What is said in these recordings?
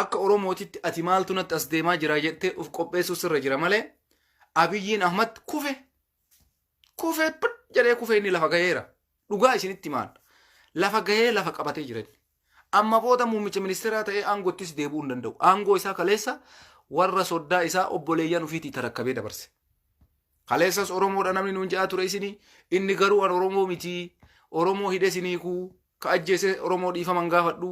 Akka Oromootitti ati maaltu natti as deemaa jira jettee of qopheessuu sirra jira malee Abiyyiin Ahmad kufe kufe pit jedhee kufe inni lafa gaheera. Dhugaa isinitti himaan. Lafa gahee lafa qabatee jira inni. Amma booda muummicha ministeeraa ta'ee aangottis deebi'uu hin danda'u. Aangoo isaa kaleessa warra soddaa isaa obboleeyyan ofiitii tarakkabee dabarse. Kaleessas Oromoodha namni nuun jedhaa ture isinii inni garuu an Oromoo miti Oromoo hidhe siniikuu ka ajjeese Oromoo dhiifama hin gaafadhu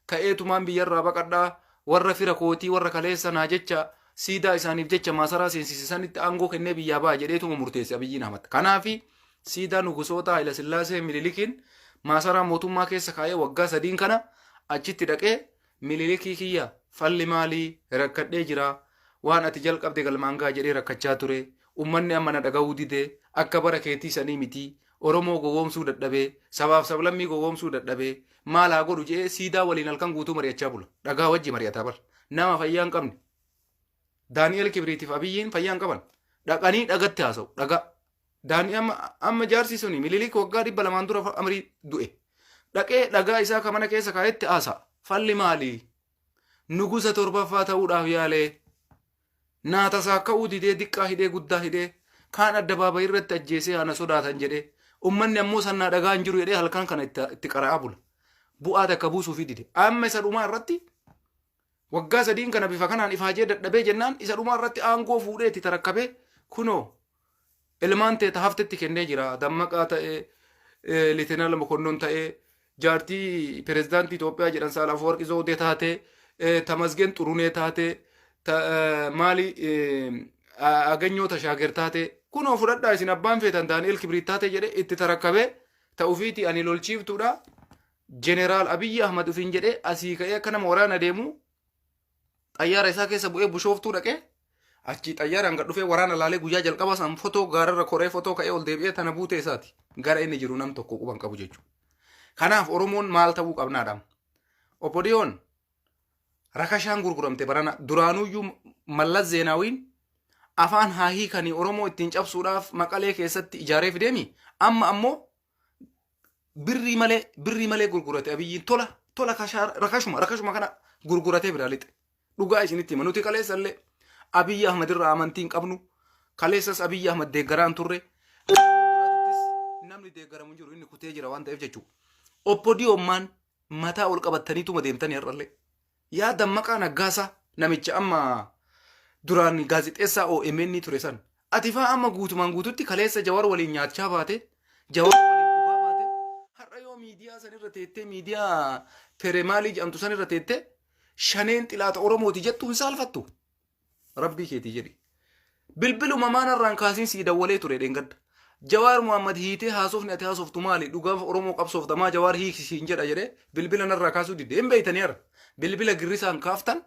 ka'eetumaan biyyarraa baqadhaa warra fira kootii warra kaleessa naa jecha siidaa isaaniif jecha maasaraa seensise sanitti aangoo kennee biyyaa ba'a jedheetuma murteesse Abiyyiin Ahmad. Kanaafi siidaa nugusoota Hayilasillaasee Minilikiin maasaraa mootummaa keessa kaa'ee waggaa sadiin kana achitti dhaqee Mililikii kiyya falli maalii rakkadhee jira waan ati jalqabde galmaan ga'a jedhee rakkachaa ture ummanni amma na dhaga'uu dide akka bara keetii sanii miti Oromoo gowwoomsuu dadhabee sabaaf sablammii gowwoomsuu dadhabee maal haa godhu jedhee siidaa waliin halkan guutuu mari'achaa bula dhagaa wajji mari'ataa bar nama fayyaa hin qabne Daani'el Kibriitiif Abiyyiin fayyaa hin qaban dhaqanii dhagatti haasa'u dhagaa Daani amma amma jaarsi suni Mililik waggaa 200n dura amrii du'e. Dhaqee dhagaa isaa ka mana keessa kaa'etti haasa'a. Falli maali? Nugusa torbaffaa ta'uudhaaf yaalee. Naa tasaa ka'uu didee diqqaa hidhee guddaa hidhee kaan addabaabayii irratti ajjeesee ana sodaatan jedhee ummanni ammoo sannaa dhagaa hin jiru jedhee halkan kana itti qara'aa bula. Bu'aa takka buusuufii dide. Amma isa dhumaa irratti waggaa sadiin kana bifa kanaan ifaajee dadhabee jennaan isa dhumaa irratti aangoo fuudhee itti tarakkabee kunoo ilmaan tee ta haftetti kennee jira. Dammaqaa ta'ee, Liitenaal Mokonnon ta'ee, jaartii pirezidaantii Itoophiyaa jedhan Saala Afawarqi Zawudee taatee, Tamasgeen Xurunee taatee, maali Aganyoo Tashaager taatee, kunoo fudhadhaa isin abbaan feetan Daani'el Kibriit taatee jedhee itti tarakkabee ta'ufiiti ani lolchiiftuudha. Jeneraal Abiyyi Ahmad ufiin jedhee asii ka'ee akka nama waraana deemu xayyaara isaa keessa bu'ee Bushooftuu dhaqee achii xayyaaraan gad dhufee waraana laalee guyyaa jalqabaa san fotoo gaararra koree fotoo ka'ee ol deebi'ee tana buutee isaati. Gara inni jiru nam tokko quban qabu jechuudha. Kanaaf Oromoon maal ta'uu qabnaadha. Obbo Diyoon rakashaan gurguramte barana duraanuyyuu Mallas Zeenaawiin afaan haa hiikanii Oromoo ittiin cabsuudhaaf Maqalee keessatti ijaaree fideemi. Amma ammoo birrii malee birrii malee gurgurate Abiyyiin tola tola kashaa rakashuma rakashuma kana gurguratee biraa lixe. Dhugaa isinitti hima nuti kaleessa illee Abiyyi Ahmad irraa amantii hin qabnu kaleessas Abiyyi Ahmad deeggaraa hin turre. Gara fuulduraattis namni deeggaramu hin jiru inni kutee jira waan ta'eef jechuudha. Obbo Diyoommaan mataa ol qabattaniituma deemtanii har'allee. Yaa Dammaqaa Naggaasaa namicha amma duraan gaazexeessaa OMN ture san. Ati faa amma guutumaan guututti kaleessa Jawar waliin nyaachaa baate, Jawar waliin dhugaa baate, har'a yoo miidiyaa san irra teettee miidiyaa Feremaalii jedhamtu san irra teettee shaneen xilaata Oromooti jettu hin saalfattu. Rabbii keetii jedhi. Bilbiluma maanarraan kaasiin sii dawwalee ture dheengadda. Jawaar Muhammad hiitee haasofni ati haasoftu maali? Dhugaaf Oromoo qabsoofta maa Jawaar hiiki siin jedha jedhee bilbila narraa kaasuu didde. Hin beeytanii har'a. Bilbila girrisaan kaaftan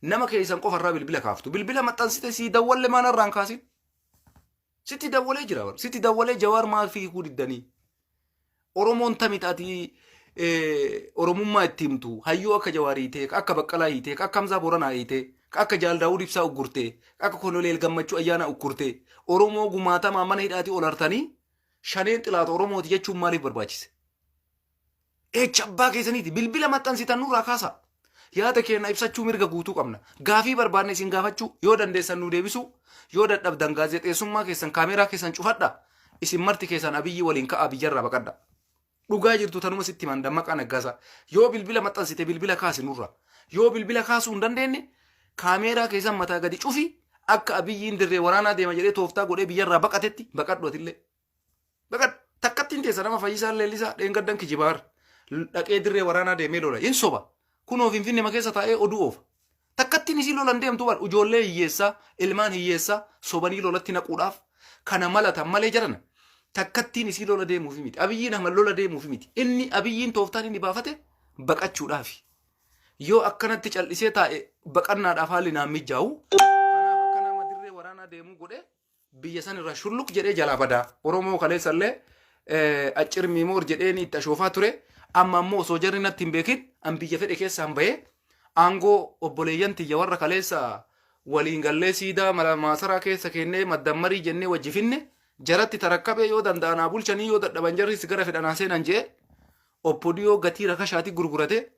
nama keessan qofarraa bilbila kaaftu. Bilbila maxxansite sii dawwalle maanarraan kaasiin. Sitti dawwalee jira bar. Sitti dawwalee Jawaar maal fiiguu diddanii? Oromoon tami taati Oromummaa itti himtu hayyuu akka Jawaar hiitee, ka akka Baqqalaa hiitee, ka akka Hamzaa Booranaa hiitee, ka akka Jaal Daawud Ibsaa uggurtee, ka akka Koloneel Gammachuu Ayyaanaa uggurtee, Oromoo gumaatamaa mana hidhaatii ol hartanii shaneen xilaata Oromooti jechuun maaliif barbaachise? Echa abbaa keessaniiti bilbila maxxansitan nurraa kaasaa. Yaada keenya ibsachuu mirga guutuu qabna. Gaafii barbaanne isin gaafachuu yoo dandeessan nu deebisuu yoo dadhabdan gaazexeessummaa keessan kaameeraa keessan cufadha. Isin marti keessan Abiyyi waliin ka'aa biyyarraa baqadha. Dhugaa jirtu tanuma sitti himan Dammaqaa Naggaasaa. Yoo bilbila maxxansite bilbila kaasi nurraa. Yoo bilbila kaasuu hin dandeenye kaameeraa keessan mataa gadi cufi akka Abiyyiin dirree waraanaa deema jedhee tooftaa godhee biyyarraa baqatetti baqadhu atillee. Baqadhu. Takkattiin teessa nama Fayyisaan Leellisaa dheengaddan kijibaar dhaqee dirree waraanaa deemee lola. Hin soba. Kunoo Finfinnee keessa taa'ee oduu oofa. Takkattiin isii lolan deemtu bar ijoollee hiyyeessaa ilmaan hiyyeessaa sobanii lolatti naquudhaaf kana malatan malee jarana. Takkattiin isii lola deemuufi miti. Abiyyiin Ahmad lola deemuufi miti. Inni Abiyyiin tooftaan inni baafate baqachuudhaafi. Yoo akkanatti cal'isee taa'e baqannaadhaaf haalli naan mijaa'u. Kanaaf akka nama dirree waraanaa deemuu godhee biyya san irraa shulluq jedhee jalaa badaa. Oromoo kaleessa illee accir miimoor jedhee itti ashoofaa ture. Amma ammoo osoo jarri natti hin beekin an biyya fedhe keessaan bahee aangoo obboleeyyan tiyya warra kaleessa waliin gallee siidaa maasaraa keessa kennee maddammarii jennee wajji finne jaratti tarakkabee yoo danda'an haa bulchanii yoo dadhaban jarris gara fedhan haa seenan jedhee oppodiyoo gatii rakashaati gurgurate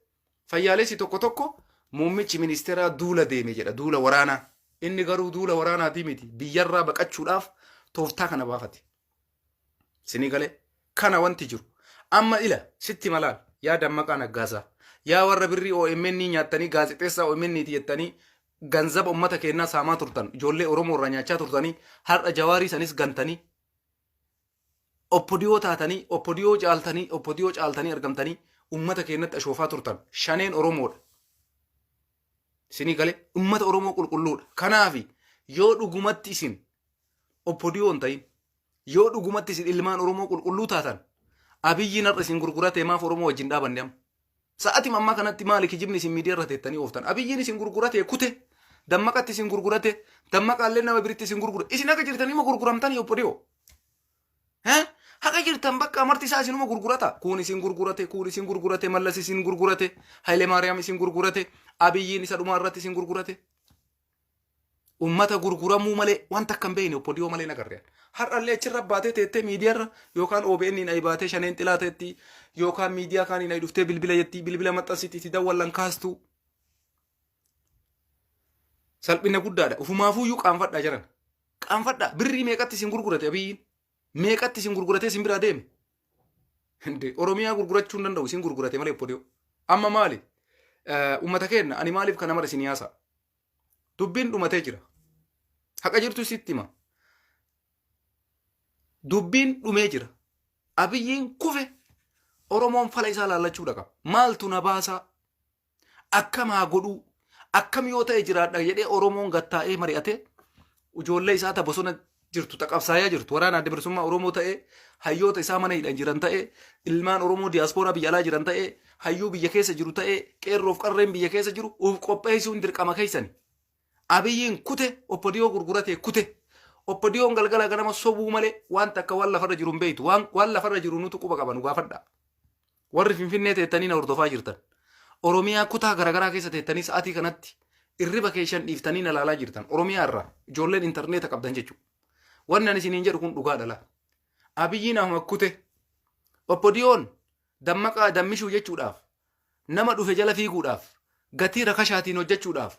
Fayyaalessi tokko tokko Muummichi ministeeraa duula deeme jedha, duula waraanaa. Inni garuu duula waraanaatii miti, biyyarraa baqachuudhaaf tooftaa kana baafate. Isinii galee kana wanti jiru. Amma ila sitti malaal yaa Dammaqaa Naggaasaa, yaa warra birrii OMN nyaattanii gaazexeessaa OMN ti jettanii ganzaba ummata keennaa saamaa turtan, ijoollee Oromoo irraa nyaachaa turtanii, har'a Jawaarii sanis gantanii Oppodiyoo taatanii, Oppodiyoo caaltanii, Oppodiyoo caaltanii argamtanii ummata keennatti ashoofaa turtan. Shaneen Oromoodha. Isinii galee ummata Oromoo qulqulluudha. Kanaafi yoo dhugumatti isin Oppodiyoo hin ta'in, yoo dhugumatti isin ilmaan Oromoo qulqulluu taatan, Abiyyiin har'a isin gurguratee maaf Oromoo wajjin dhaabanne amma? Sa'atima ammaa kanatti maali kijibni isin miidiyaa irra teettanii ooftan? Abiyyiin isin gurguratee kute, Dammaqatti isin gurgurate, Dammaqaallee nama biritti isin gurgura. Isin haga jirtan ima gurguramtanii Oppodiyoo. Haga jirtan bakka marti isaa isinuma gurgurata. Kuun isin gurgurate, kuun isin gurgurate, Mallas isin gurgurate, Haile Maariyaam isin gurgurate, Abiyyiin isa dhumaa irratti isin gurgurate. Ummata gurguramuu malee wanta akka hin beekne Oppodiyoo malee nagarreen. Har'allee achirra baatee teettee miidiyaarra yookaan OBN ayi baatee shaneen xilaa teetti yookaan miidiyaa kaaniin ayi dhuftee bilbila jettii bilbila maxxansitti itti dawwallan kaastuu. Salphina guddaadha. Ufumaafuuyyuu qaanfadhaa jiran. Qaanfadhaa. Birrii meeqatti isin gurgurate Abiyyiin? Meeqatti isin gurguratee isin biraa deeme? Hinde Oromiyaa gurgurachuu hin danda'u isin gurgurate malee Oppodiyoo. Amma maali? Uummata keenya ani maaliif kana mara isin yaasa? Dubbiin dhumatee jira. Haqa jirtu sitti hima. Dubbiin dhumee jira. Abiyyiin kufe, Oromoon fala isaa laallachuu dhaqa. Maaltu na baasaa? Akkam haa godhuu? Akkam yoo ta'e jiraadha jedhee Oromoon gattaa'ee mari'atee ijoollee isaa ta bosona jirtu, ta qabsaayaa jirtu, waraana Adda Bilisummaa Oromoo ta'ee, hayyoota isaa mana hidhan jiran ta'ee, ilmaan Oromoo diyaaspooraa biyya alaa jiran ta'ee, hayyuu biyya keessa jiru ta'ee, qeerroof qarreen biyya keessa jiru uf qopheessuun dirqama keessani. Abiyyiin kute, Oppodiyoo gurguratee kute. Oppodiyoon galgala ganama sobuu malee waan takka waan lafarra jiru hin beektu. Waan lafarra jiru nutu quba qaba, nu gaafadha. Warri Finfinnee teettanii na hordofaa jirtan. Oromiyaa kutaa garaagaraa keessa teettanii sa'aatii kanatti irriba keessan dhiiftanii na laalaa jirtan. Oromiyaa irraa ijoolleen intarneeta qabdan jechuudha. Wanni ani isiniin jedhu kun dhugaa dhala. Abiyyiin Ahmad kute. Oppodiyoon Dammaqaa dammishuu jechuudhaaf, nama dhufe jala fiiguudhaaf, gatii rakashaatiin hojjechuudhaaf,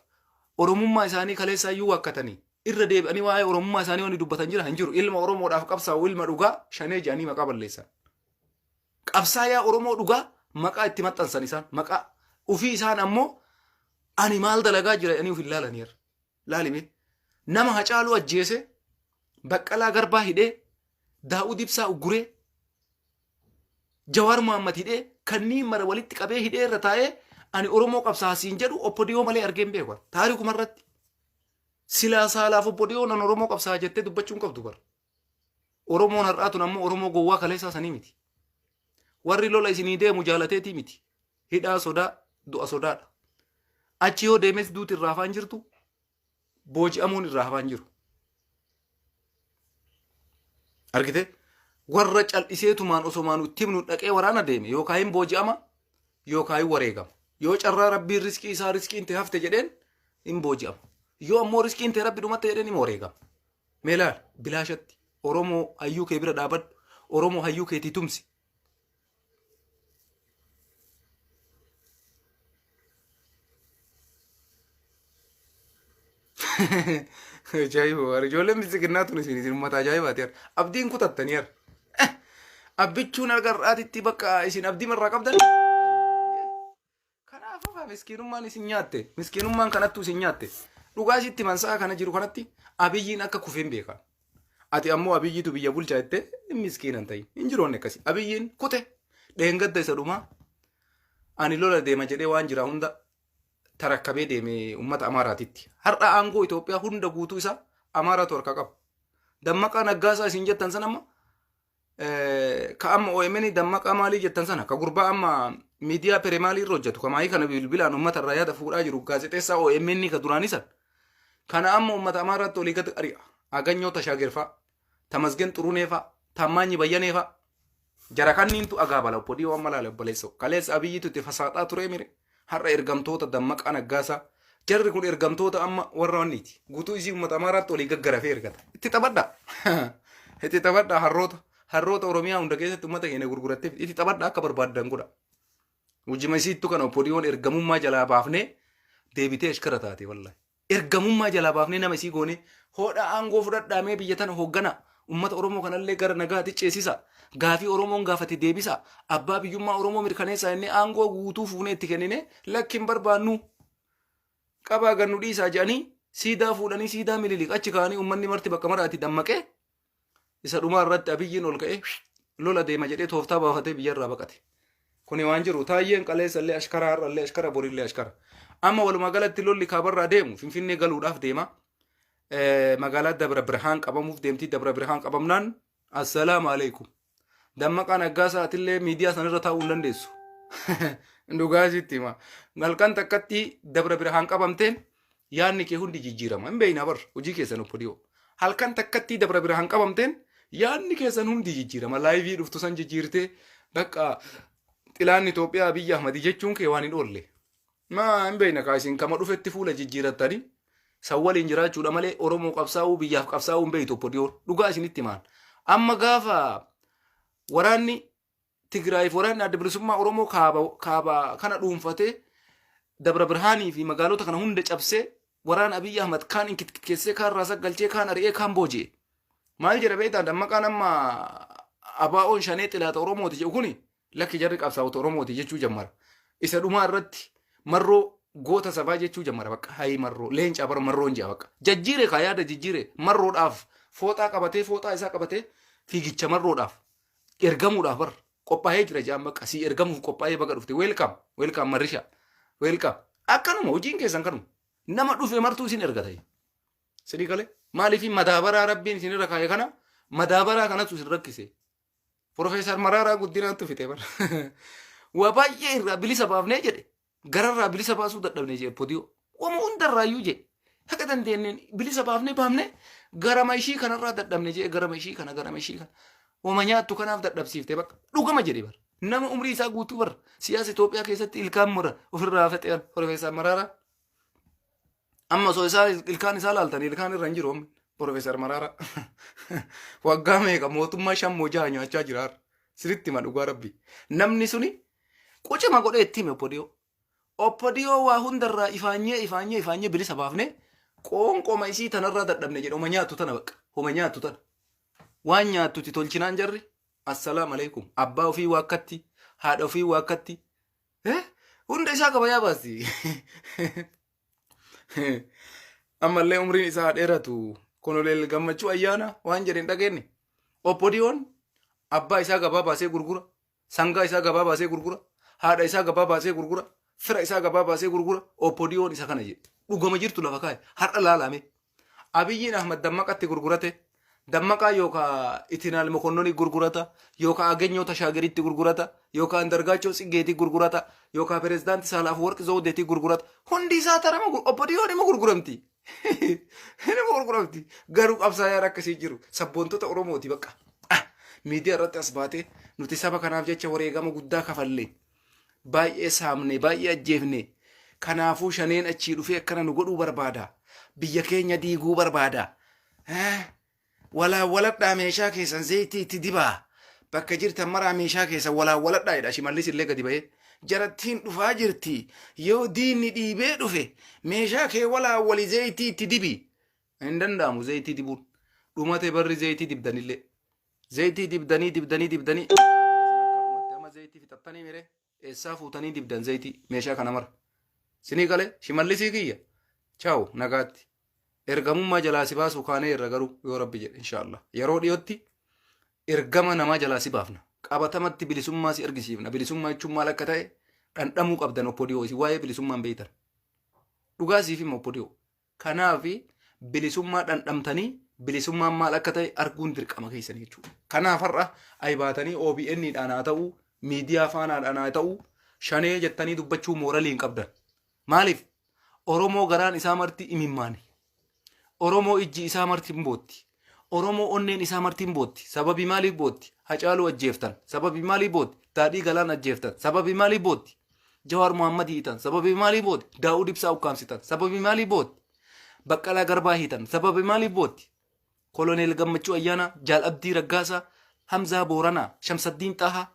Oromummaa isaanii kaleessaa iyyuu waakkatanii, irra deebi'anii waa'ee Oromummaa isaanii wanni dubbatan jira hin jiru. Ilma Oromoodhaaf qabsaa'u, ilma dhugaa shanee jedhanii maqaa balleessan. Qabsaayaa Oromoo dhugaa maqaa itti maxxansan isaan maqaa ofii isaan ammoo ani maal dalagaa jira jedhanii of hin laalaniira. Laalime nama Hacaaluu ajjeese, Baqqalaa Garbaa hidhee, Daa'ud Ibsaa ugguree, Jawaar Mohaammed hidhee, kanneen mara walitti qabee hidhee irra taa'ee ani Oromoo qabsaa'a siin jedhu Oppodiyoo malee argee hin beeku. Taarikuma irratti. Silaa saalaaf Oppodiyoon an Oromoo qabsaa'a jettee dubbachuu hin qabdu bara. Oromoon har'aa tun ammoo Oromoo gowwaa kaleessaa sanii miti. Warri lola isinii deemu jaalateetii miti. Hidhaa sodaa, du'a sodaadha. Achi yoo deemes duuti irraa hafaan jirtu, booji'amuun irraa hafaan jiru. Argite? Warra cal'iseetumaan osomaan itti himnu dhaqee waraana deeme yookaan hin booji'ama yookaan hin wareegama. Yoo carraa Rabbiin riskii isaa riskiin ta'e hafte jedheen hin booji'ama. Yoo ammoo riskiin ta'e Rabbi dhumatte jedheen hin wareegama. Mee laal bilaashatti Oromoo hayyuu kee bira dhaabadhu. Oromoo hayyuu keetii tumsi. Ajaa'iba warri ijoolleen biltsiginnaa tun isin isin uummata ajaa'ibaati har. Abdiin kutattanii har. Abbichuun harka har'aatitti bakka isin abdii marraa qabdan. Kanaafuu kaa miskiinummaan isin nyaatte. Miskiinummaan kanattuu isin nyaatte. Dhugaa sitti himan sa'a kana jiru kanatti Abiyyiin akka kufe hin beekan. Ati ammoo Abiyyiitu biyya bulcha jettee miskiina hin ta'in. Hin jiru wanni akkasii. Abiyyiin kute dheengadda isa dhumaa ani lola deema jedhee waan jira hunda tarakkabee deeme uummata Amaaraatitti. Har'a aangoo Itoophiyaa hunda guutuu isaa Amaaraatu harkaa qaba. Dammaqaa Naggaasaa isin jettan sana amma ka amma OMN Dammaqaa maalii jettan sana, ka gurbaa amma miidiyaa pere maalii irra hojjetu, ka maayii kana bilbilaan uummata irraa yaada fuudhaa jiru, gaazexeessaa OMN ka duraanii san kana amma uummata Amaaraatti olii gad ari'a. Aganyoo Tashaager fa'a, Tamasgen Xurunee fa'a, Taammaanyi Bayyanee fa'a, jara kanniintu agaabala. Obbo Dhiyoo amma laale obboleessoo kaleessa Abiyyiitu itti fasaaxaa turee mire, har'a ergamtoota Dammaqaa Naggaasaa, jarri kun ergamtoota amma warra wanniiti. Guutuu isii uummata Amaaraatti olii gaggarafee ergata. Itti taphadhaa, itti taphadhaa. Harroota Oromiyaa hunda keessatti uummata keenya gurgurattee itti taphadhaa, akka barbaaddan godha. Hojima isiittu kana Oppodiyoon ergamummaa jalaa baafnee Deebitee ashkara taate wallahi. Ergamummaa jalaa baafnee nama isii goonee hoodha aangoo fudhadhaa mee biyya tana hooggana. Uummata Oromoo kanallee gara nagaatti ceesisa. Gaafii Oromoon gaafate deebisa. Abbaa biyyummaa Oromoo mirkaneessaa inni aangoo guutuu fuunee itti kennine lakki hin barbaannu. Qabaa gannu dhiisaa jedhanii siidaa fuudhanii siidaa Mililik achi kaa'anii uummanni marti bakka maraatti dammaqee isa dhumaa irratti Abiyyiin ol ka'ee lola deema jedhee tooftaa baafatee biyyarraa baqate. Kuni waan jiru Taayyeen qaleessallee ashkara, har'allee ashkara, borillee ashkara. Amma walumaa galatti lolli kaabarraa deemu Finfinnee galuudhaaf deema. Magaalaa Dabra Birhaan qabamuuf deemti. Dabra Birhaan qabamnaan assalaamu alaikum. Dammaqaa Naggaasaa, atillee miidiyaa sanarra taa'uu hin dandeessu. Dhugaa sitti hima. Halkan takkatti Dabra Birhaan qabamteen yaadni kee hundi jijjiirama. Hin beekna bar hojii keessan obbo. Halkan takkatti Dabra Birhaan qabamteen yaadni keessan hundi jijjiirama. Live dhuftu san jijjiirtee bakka xilaan Itoophiyaa Abiyyi Ahmadi jechuun kee waan hin oolle. Maa hin beekna kaa isin kama dhufetti fuula jijjiirattanii san waliin jiraachuudha malee Oromoo qabsaa'uu, biyyaaf qabsaa'uu hin beektu obbo Dhiyoo. Dhugaa isinitti himaan. Amma gaafa waraanni Tigraayiif waraanni Adda Bilisummaa Oromoo kaaba kana dhuunfatee Dabra Birhaanii fi magaalota kana hunda cabsee waraana Abiyyi Ahmad kaan inkitkeessee, kaan raasa galchee, kaan ari'ee, kaan booji'e. Maal jedha beektaa Dammaqaan? Amma ABO'n shanee xilaata Oromooti jedhu kuni lakki, jarri qabsaa'ota Oromooti jechuu jammara. Isa dhumaa irratti Marroo goota sabaa jechuu jammara. Bakka hayi Marroo leencaa bara Marroon jedha, bakka. Jajjiire kaa yaada jijjiire, Marroodhaaf fooxaa qabatee, fooxaa isaa qabatee fiigicha Marroodhaaf ergamuudhaaf bar qophaa'ee jira jaan. Bakka si ergamuuf qophaa'ee baga dhufte. Welcome, welcome Marrisha, welcome. Akkanuma hojiin keessan kanuma, nama dhufe martuu isin ergata. Sidii galee maaliif madaabaraa Rabbiin isin irra kaa'e kana, madaabaraa kanatu isin rakkise. Profeesar Maraaraa Guddinaatu fixe bara. Waa baay'ee irraa bilisa baafnee jedhe, gararraa bilisa baasuu dadhabne jedhe podiyoo. Wama hundarraayyuu jedhe. Haqa dandeenyeen bilisa baafnee baafnee garama ishii kanarraa dadhabne jedhe, garama ishii kana, garama ishii kana. Wama nyaattu kanaaf dadhabsiifte bakka dhugama jedhe bara. Nama umrii isaa guutuu bara siyaasa Itoophiyaa keessatti ilkaan mura ofirraa fexean Profeesar Maraaraa. Amma osoo isaa ilkaan isaa laaltanii ilkaan irra hin jiru amma Profeesar Maraaraa. Waggaa meeqa mootummaa shan moo jaha nyaachaa jira har'a. Siritti hima dhugaa Rabbi. Namni suni qucima godhee itti hime obbodiyoo. Obbodiyoo waa hundarraa ifaanyee ifaanyee ifaanyee bilisa baafne, qoonqoma isii tanarraa dadhabne jedhe. Homa nyaattu tana, bakka homa nyaattu tana. Waan nyaattuti tolchinaan jarri assalaam alaikum abbaa ofii waakkatti, haadha ofii waakkatti, hunda isaa gabayaa baasti. Ammallee umriin isaa haa dheeratu. Koloneel Gammachuu Ayyaana waan jedhe hin dhageenye. Obbodiyoon abbaa isaa gabaa baasee gurgura. Sangaa isaa gabaa baasee gurgura. Haadha isaa gabaa baasee gurgura. Fira isaa gabaa baasee gurgura. Obbodiyoon isa kana jedhe. Dhugama jirtu lafa kaa'e. Har'a laalame. Abiyyiin Ahmad Dammaqatti gurgurate. Dammaqaa yookaan Itinaal Mokonnonii gurgurata, yookaan Agenyoo Tashaagiritti gurgurata, yookaan Andargaachoo Tsiggeetii gurgurata, yookaan Pireezidaanti Saalaaf Warqi Zawudeetii gurgurata. Hundi isaa tarama Obbodiyoon ima gurguramti. Inuma gurguramti. Garuu qabsaayaan akkasii jiru. Sabboontota Oromooti bakka. Miidiyaa irratti as baatee nuti saba kanaaf jecha wareegama guddaa kafalle. Baay'ee saamne, baay'ee ajjeefne. Kanaafuu shaneen achii dhufee akkana nu godhuu barbaada. Biyya keenya diiguu barbaada. Walaa waladhaa, meeshaa keessan zayitii itti dibaa. Bakka jirtan maraa meeshaa keessan walaa waladhaa jedha. Shimallis illee gadi bahee. Jarattiin dhufaa jirti. Yoo diinni dhiibee dhufe meeshaa kee walaa wali zayitii itti dibi. Hin danda'amu zayitii dibuun. Dhumate barri zayitii dibdanillee. Zayitii dibdanii dibdanii dibdanii. Amma zayitii fixattanii miree eessaa fuutanii dibdan zayitii meeshaa kana mara? Sinii galee Shimallisii kiyya. Chaawu, nagaatti. Ergamummaa jalaa si baasuu kaanee irra garuu yoo Rabbi jedhe inshaallah. Yeroo dhiyootti ergama namaa jalaa si baafna. Qabatamatti bilisummaa si argisiifna. Bilisummaa jechuun maal akka ta'e dhandhamuu qabdan obbodiyoo, isin waa'ee bilisummaa hin beektan. Dhugaa siif hima obbodiyoo. Kanaaf bilisummaa dhandhamtanii bilisummaan maal akka ta'e arguun dirqama keessan jechuudha. Kanaaf har'a ayi baatanii OBN dhaan haa ta'u, miidiyaa faanaadhaan haa ta'u, shanee jettanii dubbachuu mooralii hin qabdan. Maaliif? Oromoo garaan isaa marti imimmaani. Oromoo ijji isaa marti hin bootti. Oromoo onneen isaa marti hin bootti. Sababii maaliif bootti? Hacaaluu ajjeeftan. Sababii maaliif bootti? Daadhii Galaan ajjeeftan. Sababii maaliif bootti? Jawaar Muhammad hiitan. Sababii maaliif bootti? Daawud Ibsaa ukkaamsitan. Sababii maaliif bootti? Baqqalaa Garbaa hiitan. Sababii maaliif bootti? Koloneel Gammachuu Ayyaanaa, Jaal Abdii Raggaasaa, Hamzaa Booranaa, Shamsaddiin Xahaa.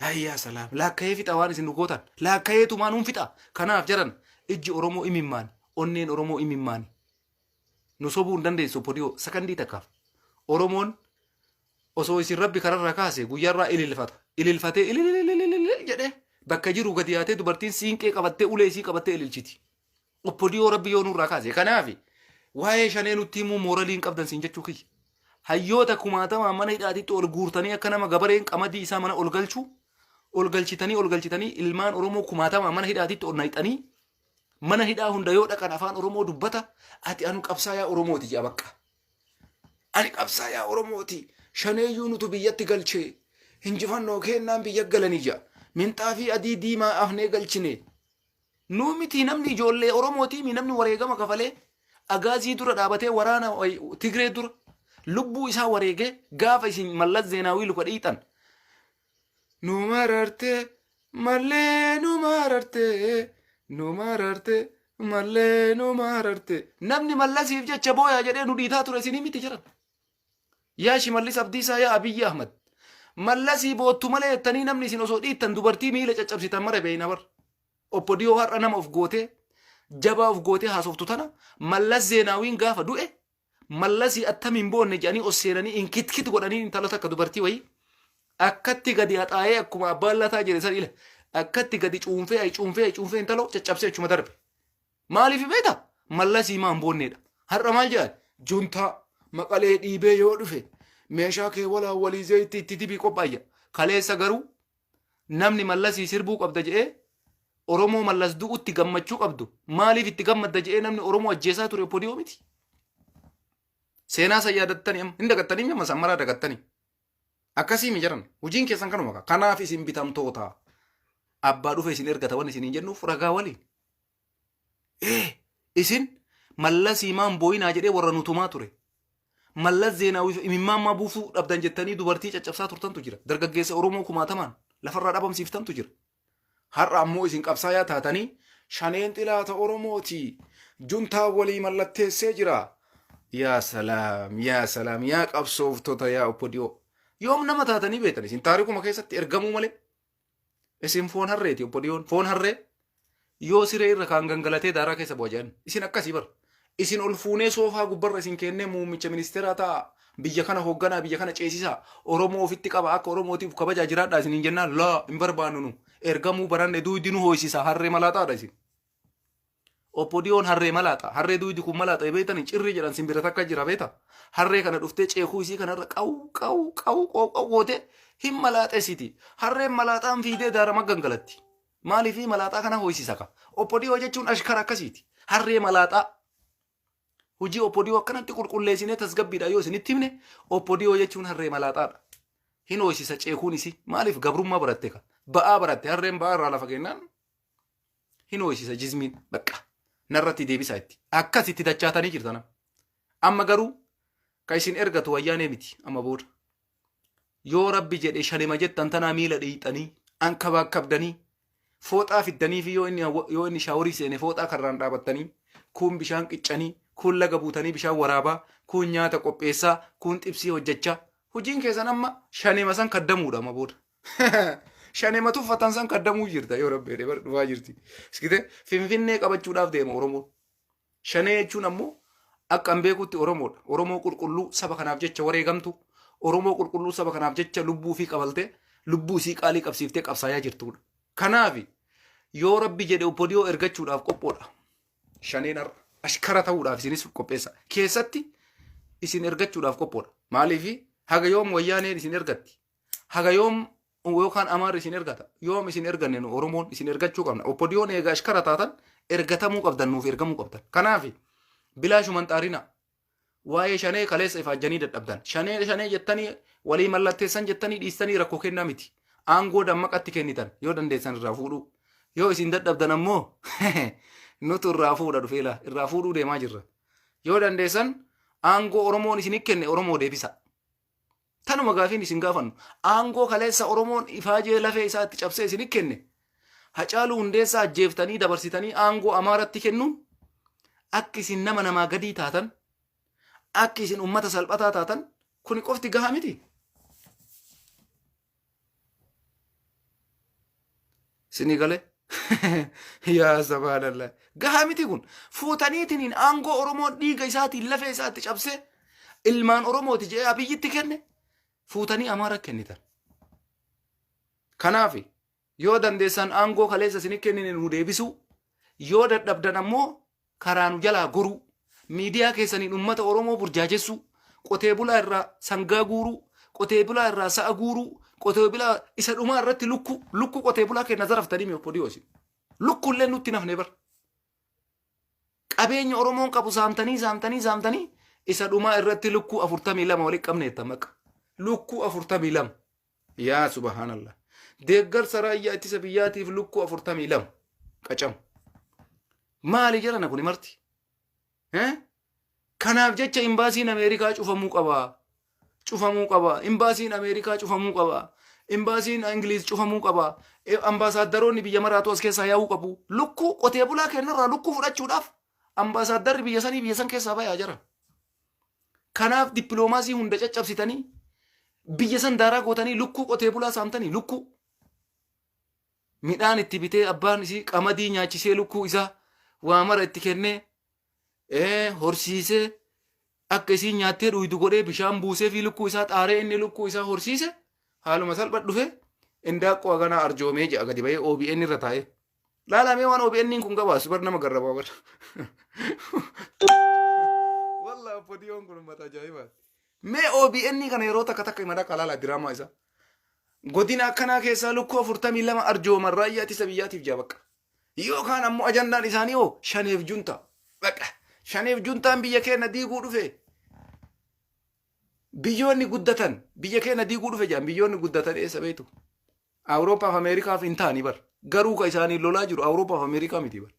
Ayyaa salaam. Laakka'ee fixa waan isin nu gootan. Laakka'eetumaa nuun fixa. Kanaaf jaran Ijji Oromoo imimmaani. Onneen Oromoo imimmaani. Nu sobuu hin dandeessu Opodiyoo sakandii takkaaf. Oromoon osoo isin rabbi kararraa kaase guyyaarraa ililfata. Ililfatee ilililililil jedhee bakka jiru gadi yaatee dubartiin siinqee qabattee ulee isii qabattee ililchiti. Opodiyoo rabbi yoo nurraa kaase. Kanaaf waa'ee shanee nutti himuu mooralii hin qabdan siin jechuu kiyya. Hayyoota kumaatamaan mana hidhaatitti ol guurtanii akka nama gabareen qamadii isaa mana ol galchuu ol galchitanii ol galchitanii ilmaan Oromoo kumaatamaan mana hidhaatitti ol naqxanii mana hidhaa hunda yoo dhaqan afaan Oromoo dubbata ati anu qabsaayaa Oromooti jedha bakka. Ani qabsaayaa Oromooti shaneeyyuu nutu biyyatti galchee hinjifannoo keennaan biyya galanii jedha. Minxaafii adii diimaa afnee galchine. Nuu miti namni ijoollee Oromootii mi namni wareegama kafalee agaazii dura dhaabatee waraana Tigree dura lubbuu isaa wareegee gaafa isin Mallas Zeenaawii luka dhiixan. Nu mararte mallee nu mararte nu mararte mallee nu mararte. Namni Mallasiif jecha booyaa jedhee nu dhiitaa ture isinii miti jiran. Yaa Shimallis Abdiisaa yaa Abiyyi Ahmad. Mallasii boottu malee jettanii namni isin osoo dhiittan dubartii miila caccabsitan mara beeyna bar. Obbo Diyoo har'a nama of gootee jabaa of gootee haasoftu tana Mallas Zeenaawiin gaafa du'e Mallasii attamiin boonne jedhanii os seenanii inkitkit godhanii intala takka dubartii wayii akkatti gadi haxaa'ee akkuma abbaan lataa jedhe san ila akkatti gadi cuunfee ay cuunfee ay cuunfee intaloo caccabsee achuma darbe. Maaliif beekta? Mallasii maan boonneedha. Har'a maal jedhan? Juntaa maqalee dhiibee yoo dhufe meeshaa kee walaa walii zayitii itti dibii qophaayya. Kaleessa garuu namni mallasii sirbuu qabda jedhee Oromoo mallas du'utti gammachuu qabdu maaliif itti gammadda jedhee namni Oromoo ajjeesaa ture Opodiyoo miti. Seenaa san yaadattanii amma hin dagattanii amma san maraa dagattanii. Akkasii mi jedhan hojiin keessan kanuma kaa. Kanaaf isin bitamtoota abbaa dhufe isin ergata wanni isin hin jennuuf ragaa waliin. Ee isin mallasii maan booyinaa jedhee warra nu tumaa ture. Mallas Zeenaawii imimmaan maa buufuu dhabdan jettanii dubartii caccabsaa turtantu jira. Dargaggeessa Oromoo kumaatamaan lafarraa dhabamsiiftantu jira. Har'a ammoo isin qabsaayaa taatanii shaneen xilaata Oromooti. Juntaa walii mallatteessee jira. Yaa salaam, yaa salaam, yaa qabsooftota, yaa Opodiyoo. Yoom nama taatanii beektan isin taarikuma keessatti ergamuu malee. Isin foon harreeti Opodiyoon. Foon harree yoo siree irra kaan gangalatee daaraa keessa bu'a jedhan. Isin akkasii bara. Isin ol fuunee soofaa gubbarra isin keennee muummicha ministeeraa ta'a. Biyya kana hoogganaa, biyya kana ceesisaa. Oromoo ofitti qaba akka Oromootiif kabajaa jiraadhaa isiniin jennaan laa hin barbaannu nu. Ergamuu baranne duudi nu hooysisa harree malaaxaadha isin. Opodiyoon harree malaaxa. Harree duudi kun malaaxa beektani cirrii jedhan simbira takka jira beekta. Harree kana dhuftee ceekuu isii kanarra qaw qaw qaw qaw qaw goote hin malaaxessiti. Harreen malaaxaan fiidee daarama gangalatti. Maaliif malaaxaa kana hooysisa ka. Opodiyoo jechuun ashkara akkasiiti. Harree malaaxaa. Hojii Opodiyoo akkanatti qulqulleessinee tasgabbiidha yoo isinitti himne Opodiyoo jechuun harree malaaxaadha. Hin hooysisa ceekuun isii. Maaliif gabrummaa baratte ka. Ba'aa baratte harreen ba'aa irraa lafa kennaan hin hooysisa jizmiin bakka narratti deebisaa itti. Akkasitti dachaatanii jirtan. Amma garuu ka isin ergatu wayyaanee miti amma booda. Yoo rabbi jedhe shanema jettan tanaa miila dhiiyxanii ankabaakkabdanii fooxaa fiddanii fi yoo inni shaaworii seene fooxaa karraan dhaabattanii kuun bishaan qiccanii kuun laga buutanii bishaan waraabaa kuun nyaata qopheessaa kuun xibsii hojjechaa hojiin keessan amma shanema san kaddamuudha amma booda. Shanema tuffatan san kaddamuu jirta yoo rabbi jedhe bar dhufaa jirti. Iskite Finfinnee qabachuudhaaf deema Oromoon. Shanee jechuun ammoo akka an beekutti Oromoodha. Oromoo qulqulluu saba kanaaf jecha wareegamtu, Oromoo qulqulluu saba kanaaf jecha lubbuu ofii qabaltee, lubbuu isii qaalii qabsiiftee qabsaayaa jirtudha. Kanaaf yoo rabbi jedhe Opodiyoo ergachuudhaaf qophoodha. Shaneen har'a ashkara ta'uudhaaf isinis qopheessa. Keessatti isin ergachuudhaaf qophoodha. Maaliif haga yoom wayyaaneen isin ergatti? Haga yoom yookaan Amaarri isin ergata? Yoom isin erganne nu Oromoon isin ergachuu qabna. Oppodiyoon eega ashkara taatan ergatamuu qabdan nuuf ergamuu qabdan. Kanaaf bilaashuman xaarina. Waa'ee shanee kaleessa ifaajjanii dadhabdan. Shanee shanee jettanii walii mallatteessan jettanii dhiistanii rakkoo kennaa miti. Aangoo dammaqatti kennitan yoo dandeessan irraa fuudhuu. Yoo isin dadhabdan ammoo nutu irraa fuudha dhufeela irraa fuudhuu deemaa jirra. Yoo dandeessan aangoo Oromoon isin kenne Oromoo deebisa. Tanuma gaafiin isin gaafannu. Aangoo kaleessa Oromoon ifaajee lafee isaa itti cabsee isin kenne. Hacaaluu Hundeessaa ajjeeftanii dabarsitanii aangoo Amaaratti kennuun akka isin nama namaa gadii taatan, akka isin ummata salphataa taatan kuni qofti gahaa miti. Isinii galee? Yaa subhaanallah. Gahaa miti kun. Fuutaniitiin aangoo Oromoon dhiiga isaatiin lafee isaatti cabsee ilmaan Oromooti jedhee Abiyyitti kenne fuutanii Amaara kennitan. Kanaaf yoo dandeessan aangoo kaleessa isin kennine nu deebisuu, yoo dadhabdan ammoo karaa nu jalaa goruu, miidiyaa keessaniin uummata Oromoo burjaajessuu, qotee bulaa irraa sangaa guuruu, qotee bulaa irraa sa'a guuruu, qotee bulaa isa dhumaa irratti lukkuu, lukkuu qotee bulaa kenna zaraftanii mi obbo Diyoosi. Lukkuullee nutti nafne bar. Qabeenya Oromoon qabu saamtanii saamtanii saamtanii isa dhumaa irratti lukkuu 42 walitti qabneetta maqa. Lukkuu 42. Yaa subhaanallah. Deeggarsa raayyaa ittisa biyyaatiif lukkuu 42 qacamu. Maali jedhana kuni marti? Eh? Kanaaf jecha imbaasiin Ameerikaa cufamuu qaba. Cufamuu qaba. Imbaasiin Ameerikaa cufamuu qaba. Imbaasiin Ingiliiz cufamuu qaba. Ambaasaaddaroonni biyya maraatu as keessaa yaa'uu qabu. Lukkuu qotee bulaa kennarraa lukkuu fudhachuudhaaf ambaasaaddarri biyya sanii biyya san keessaa bayaa jiran. Kanaaf dippiloomaasii hunda caccabsitanii biyya san daaraa gootanii lukkuu qotee bulaa saamtanii lukkuu. Midhaan itti bitee abbaan isii qamadii nyaachisee lukkuu isaa waa mara itti kennee horsiisee akka isiin nyaattee dhuydu godhee bishaan buusee fi lukkuu isaa xaaree inni lukkuu isaa horsiise haaluma salpha dhufe indaaqqoo haganaa arjoomee jedha gadi bahee OBN irra taa'ee. Laalamee waan OBN kun gabaasu bar nama garrabaa bar. Wallah obbodiyoon kun uummata ajaa'ibaati. Mee OBN kana yeroo takka takka hima dhaqa laala diraamaa isaa. Godina akkanaa keessaa lukkuu 42 arjooman raayyaa ittisa biyyaatiif jaa bakka. Yookaan ammoo ajandaan isaanii hoo shaneef junta. Baqa shaneef juntaan biyya keenya diiguu dhufe. Biyyoonni guddatan biyya keenya diiguu dhufe jedhan biyyoonni guddatan eessa beektu? Awuroopaaf Ameerikaaf hin taani bar. Garuu ka isaanii lolaa jiru Awuroopaaf Ameerikaa miti bar.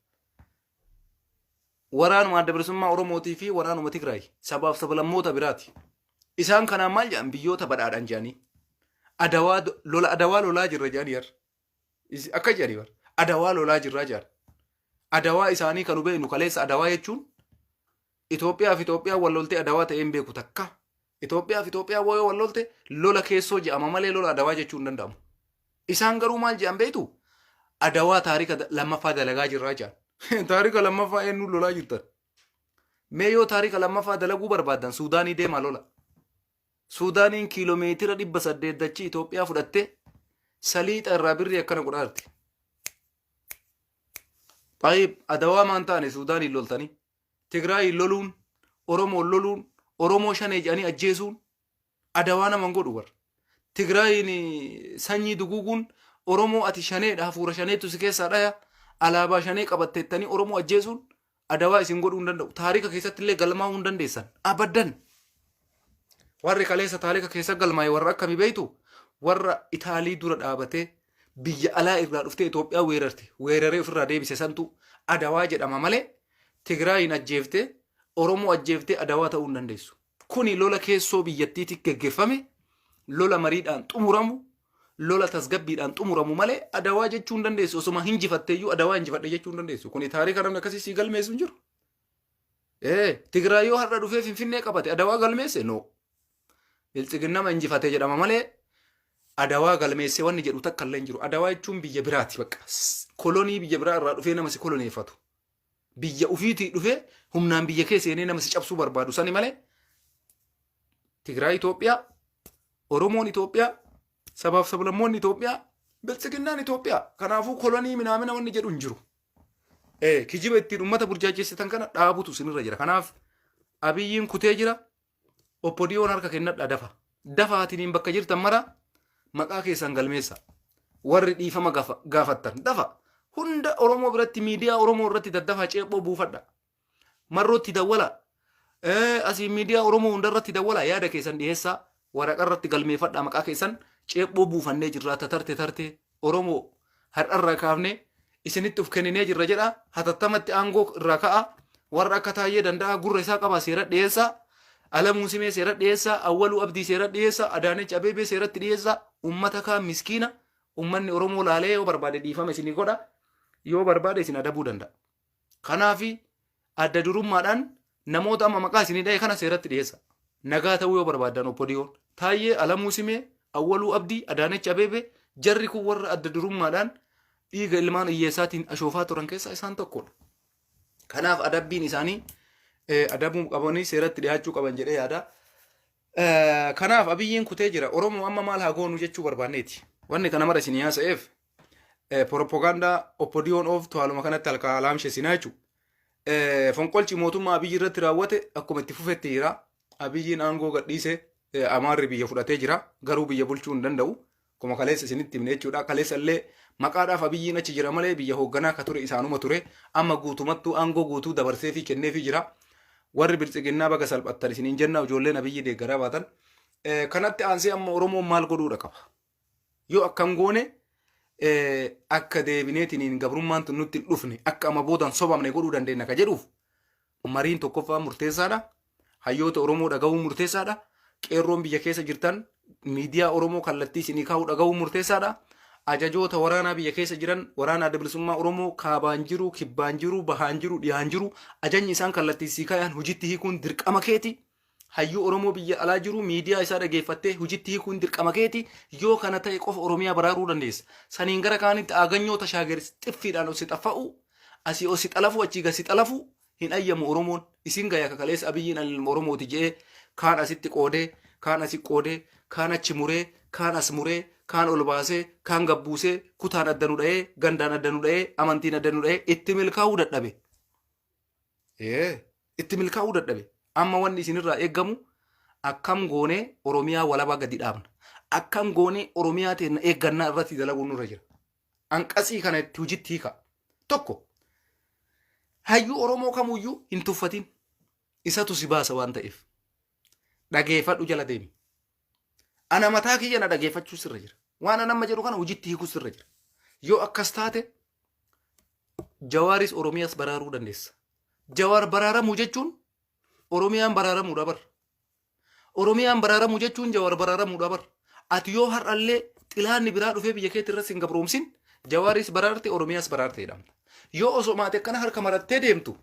Waraanuma adda bilisummaa Oromootii fi waraanuma Tigraay sabaaf sablammoota biraati. Isaan kanaan maal jedhan biyyoota badhaadhan jedhanii. Adawaa lola adawaa lolaa jirra jedhanii har'a. Akka jedhanii bar. Adawaa lolaa jirraa jedhan. Adawaa isaanii kan beeknu kaleessa adawaa jechuun Itoophiyaa fi Itoophiyaa wal loltee adawaa ta'ee hin beeku takka. Itoophiyaa fi Itoophiyaa yoo wal lolte lola keessoo jedhama malee lola adawaa jechuu hin danda'amu. Isaan garuu maal jedhan beektu? Adawaa taarika lammaffaa dalagaa jirraa jedhan. Taarika lammaffaa eenyuun lolaa jirtan? Mee yoo taarika lammaffaa dalaguu barbaaddan Suudaanii deemaa lola. Suudaaniin kiiloomeetira 800 dachii Itoophiyaa fudhattee saliixa irraa birrii akkana godhaa jirti. Xaayib adawaa maan taane Suudaaniin loltanii Tigraayiin loluun Oromoon loluun Oromoo shanee jedhanii ajjeesuun adawaa nama hin godhu bar. Tigraayiin sanyii duguuguun Oromoo ati shaneedha hafuura shaneetu si keessaa dhaya alaabaa shanee qabatteettanii Oromoo ajjeesuun adawaa isin godhuu hin danda'u. Taarika keessatti illee galmaa'uu hin dandeessan. Abaddan. Warri kaleessa taarika keessa galmaa'e warra akkamii beektu? Warra Itaalii dura dhaabatee biyya alaa irraa dhuftee Itoophiyaa weerarte weeraree ofirraa deebise santu adawaa jedhama malee Tigraayiin ajjeeftee Oromoo ajjeeftee adawaa ta'uu hin dandeessu. Kuni lola keessoo biyyattiitti geggeeffame lola mariidhaan xumuramu lola tasgabbiidhaan xumuramu malee adawaa jechuu hin dandeessu. Osuma hinjifatteeyyuu adawaa hinjifadhe jechuu hin dandeessu. Kuni taarika namni akkasii sii galmeessu hin jiru. Ee Tigraay yoo har'a dhufee Finfinnee qabate adawaa galmeesse no. Biltsiginnama injifate jedhama malee adawaa galmeesse wanni jedhu takka illee hin jiru. Adawaa jechuun biyya biraati bakka. Kolonii biyya biraa irraa dhufee nama si koloneeffatu. Biyya ufiitii dhufee humnaan biyya kee seenee nama si cabsuu barbaadu sani malee Tigraay Itoophiyaa, Oromoon Itoophiyaa, sabaaf sablammoonni Itoophiyaa, biltsiginnaan Itoophiyaa. Kanaafuu kolonii minaamina wanni jedhu hin jiru. Kijiba ittiin uummata burjaajessitan kana dhaabutu isinirra jira. Kanaaf Abiyyiin kutee jira. Oppodiyoon harka kennadha dafa. Dafaatiniin bakka jirtan mara maqaa keessan galmeessa. Warri dhiifama gaafattan dafa. Hunda Oromoo biratti miidiyaa Oromoo irratti daddafaa ceephoo buufadha. Marrootti dawwala. Asii miidiyaa Oromoo hunda irratti dawwala yaada keessan dhiyeessaa. Waraqaa irratti galmeeffadha maqaa keessan ceephoo buufannee jirra tatarte tarte Oromoo har'arraa kaafnee isinitti of kenninee jirra jedha hatattamatti aangoo irraa ka'a warra akka Taayyee Danda'aa gurra isaa qabaa seera dhiyeessaa Alamuu Simee seera dhiyeessaa Awwaluu Abdii seera dhiyeessaa Adaanech Abeebee seeratti dhiyeessaa ummata kaan miskiina ummanni Oromoo laalee yoo barbaade dhiifama isinii godha yoo barbaade isin adabuu danda'a. Kanaafi adda durummaadhaan namoota amma maqaa isinii dhahe kana seeratti dhiyeessa. Nagaa ta'uu yoo barbaaddan obbo Diyoon. Taayyee, Alamuu Simee, Awwaluu Abdii, Adaanech Abeebee jarri kun warra adda durummaadhaan Dhiiga ilmaan hiyyeessaatiin ashoofaa turan keessaa isaan tokkodha. Kanaaf adabbiin isaanii adabuu qabanii seeratti dhiyaachuu qaban jedhee yaada. Kanaaf Abiyyiin kutee jira. Oromoo amma maal haa goonu jechuu barbaanneeti. Wanni kana mara isin haasa'eef propagaandaa oppodiyoon ooftu haaluma kanatti halkaa laamshesinaa jechuudha. Fonqolchi mootummaa Abiyyi irratti raawwate akkuma itti fufetti jira. Abiyyiin aangoo gadhiise, Amaarri biyya fudhatee jira. Garuu biyya bulchuu hin danda'u. Akkuma kaleessa isinitti himne jechuudha. Kaleessa illee maqaadhaaf Abiyyiin achi jira malee biyya hoogganaa akka ture isaanuma ture. Amma guutumattuu aangoo guutuu dabarsee fi kenneefii jira. Warri biltsiginnaa baga salphattan isiniin jenna, ijoolleen Abiyyi deeggaraa baatan. Kanatti aansee amma Oromoon maal godhuudha qaba? Yoo akkam goone akka deebineetiniin gabrummaan tun nutti hin dhufne, akka amma boodan sobamne godhuu dandeenya ka jedhuuf mariin tokkoffaa murteessaadha. Hayyoota Oromoo dhaga'uun murteessaadha. Qeerroon biyya keessa jirtan miidiyaa Oromoo kallattii isinii kaa'uu dhaga'uun murteessaadha. Ajajoota waraanaa biyya keessa jiran, waraana Adda Bilisummaa Oromoo kaabaan jiru, kibbaan jiru, bahaan jiru, dhihaan jiru, ajajni isaan kallattii sii kaa'an hojiitti hiikuun dirqama keeti. Hayyuu Oromoo biyya alaa jiru miidiyaa isaa dhageeffattee hojiitti hiikuun dirqama keeti. Yoo kana ta'e qofa Oromiyaa baraaruu dandeessa. Saniin gara kaanitti aaganyoo tashaager xiffiidhaan ol si xaffa'u, asii ol si xalafu, achii gad si xalafu hin ayyamu Oromoon. Isin gaya kakaleessa Abiyyiin ani ilma Oromooti je'ee kaan asitti qoodee, kaan asi qoodee, kaan achi muree, kaan as muree, kaan ol baasee, kaan gabbuusee, kutaan adda nu dha'ee, gandaan adda nu dha'ee, amantiin adda nu dha'ee itti milkaa'uu dadhabe. Ee, itti milkaa'uu dadhabe. Amma wanni isinirraa eeggamu akkam goonee Oromiyaa walabaa gadi dhaabna. Akkam goonee Oromiyaa teenna eeggannaa irratti dalaguun nurra jira. Anqatsii kana itti hojitti hiika. Tokko, hayyuu Oromoo kamuyyuu hin tuffatin. Isatu si baasa waan ta'eef. Dhageeffadhu, jala deemi. Ana mataa kiyya na dhageeffachuu sirra jira. Waan an amma jedhu kana hojitti hiikuu sirra jira. Yoo akkas taate Jawaaris Oromiyaas baraaruu dandeessa. Jawaar baraaramuu jechuun Oromiyaan baraaramuudha bar. Oromiyaan baraaramuu jechuun Jawaar baraaramuudha bar. Ati yoo har'allee xilaanni biraa dhufee biyya keetti irratti hin gabroomsin, Jawaaris baraarte, Oromiyaas baraarte jedhamta. Yoo osoo maati akkana harka marattee deemtu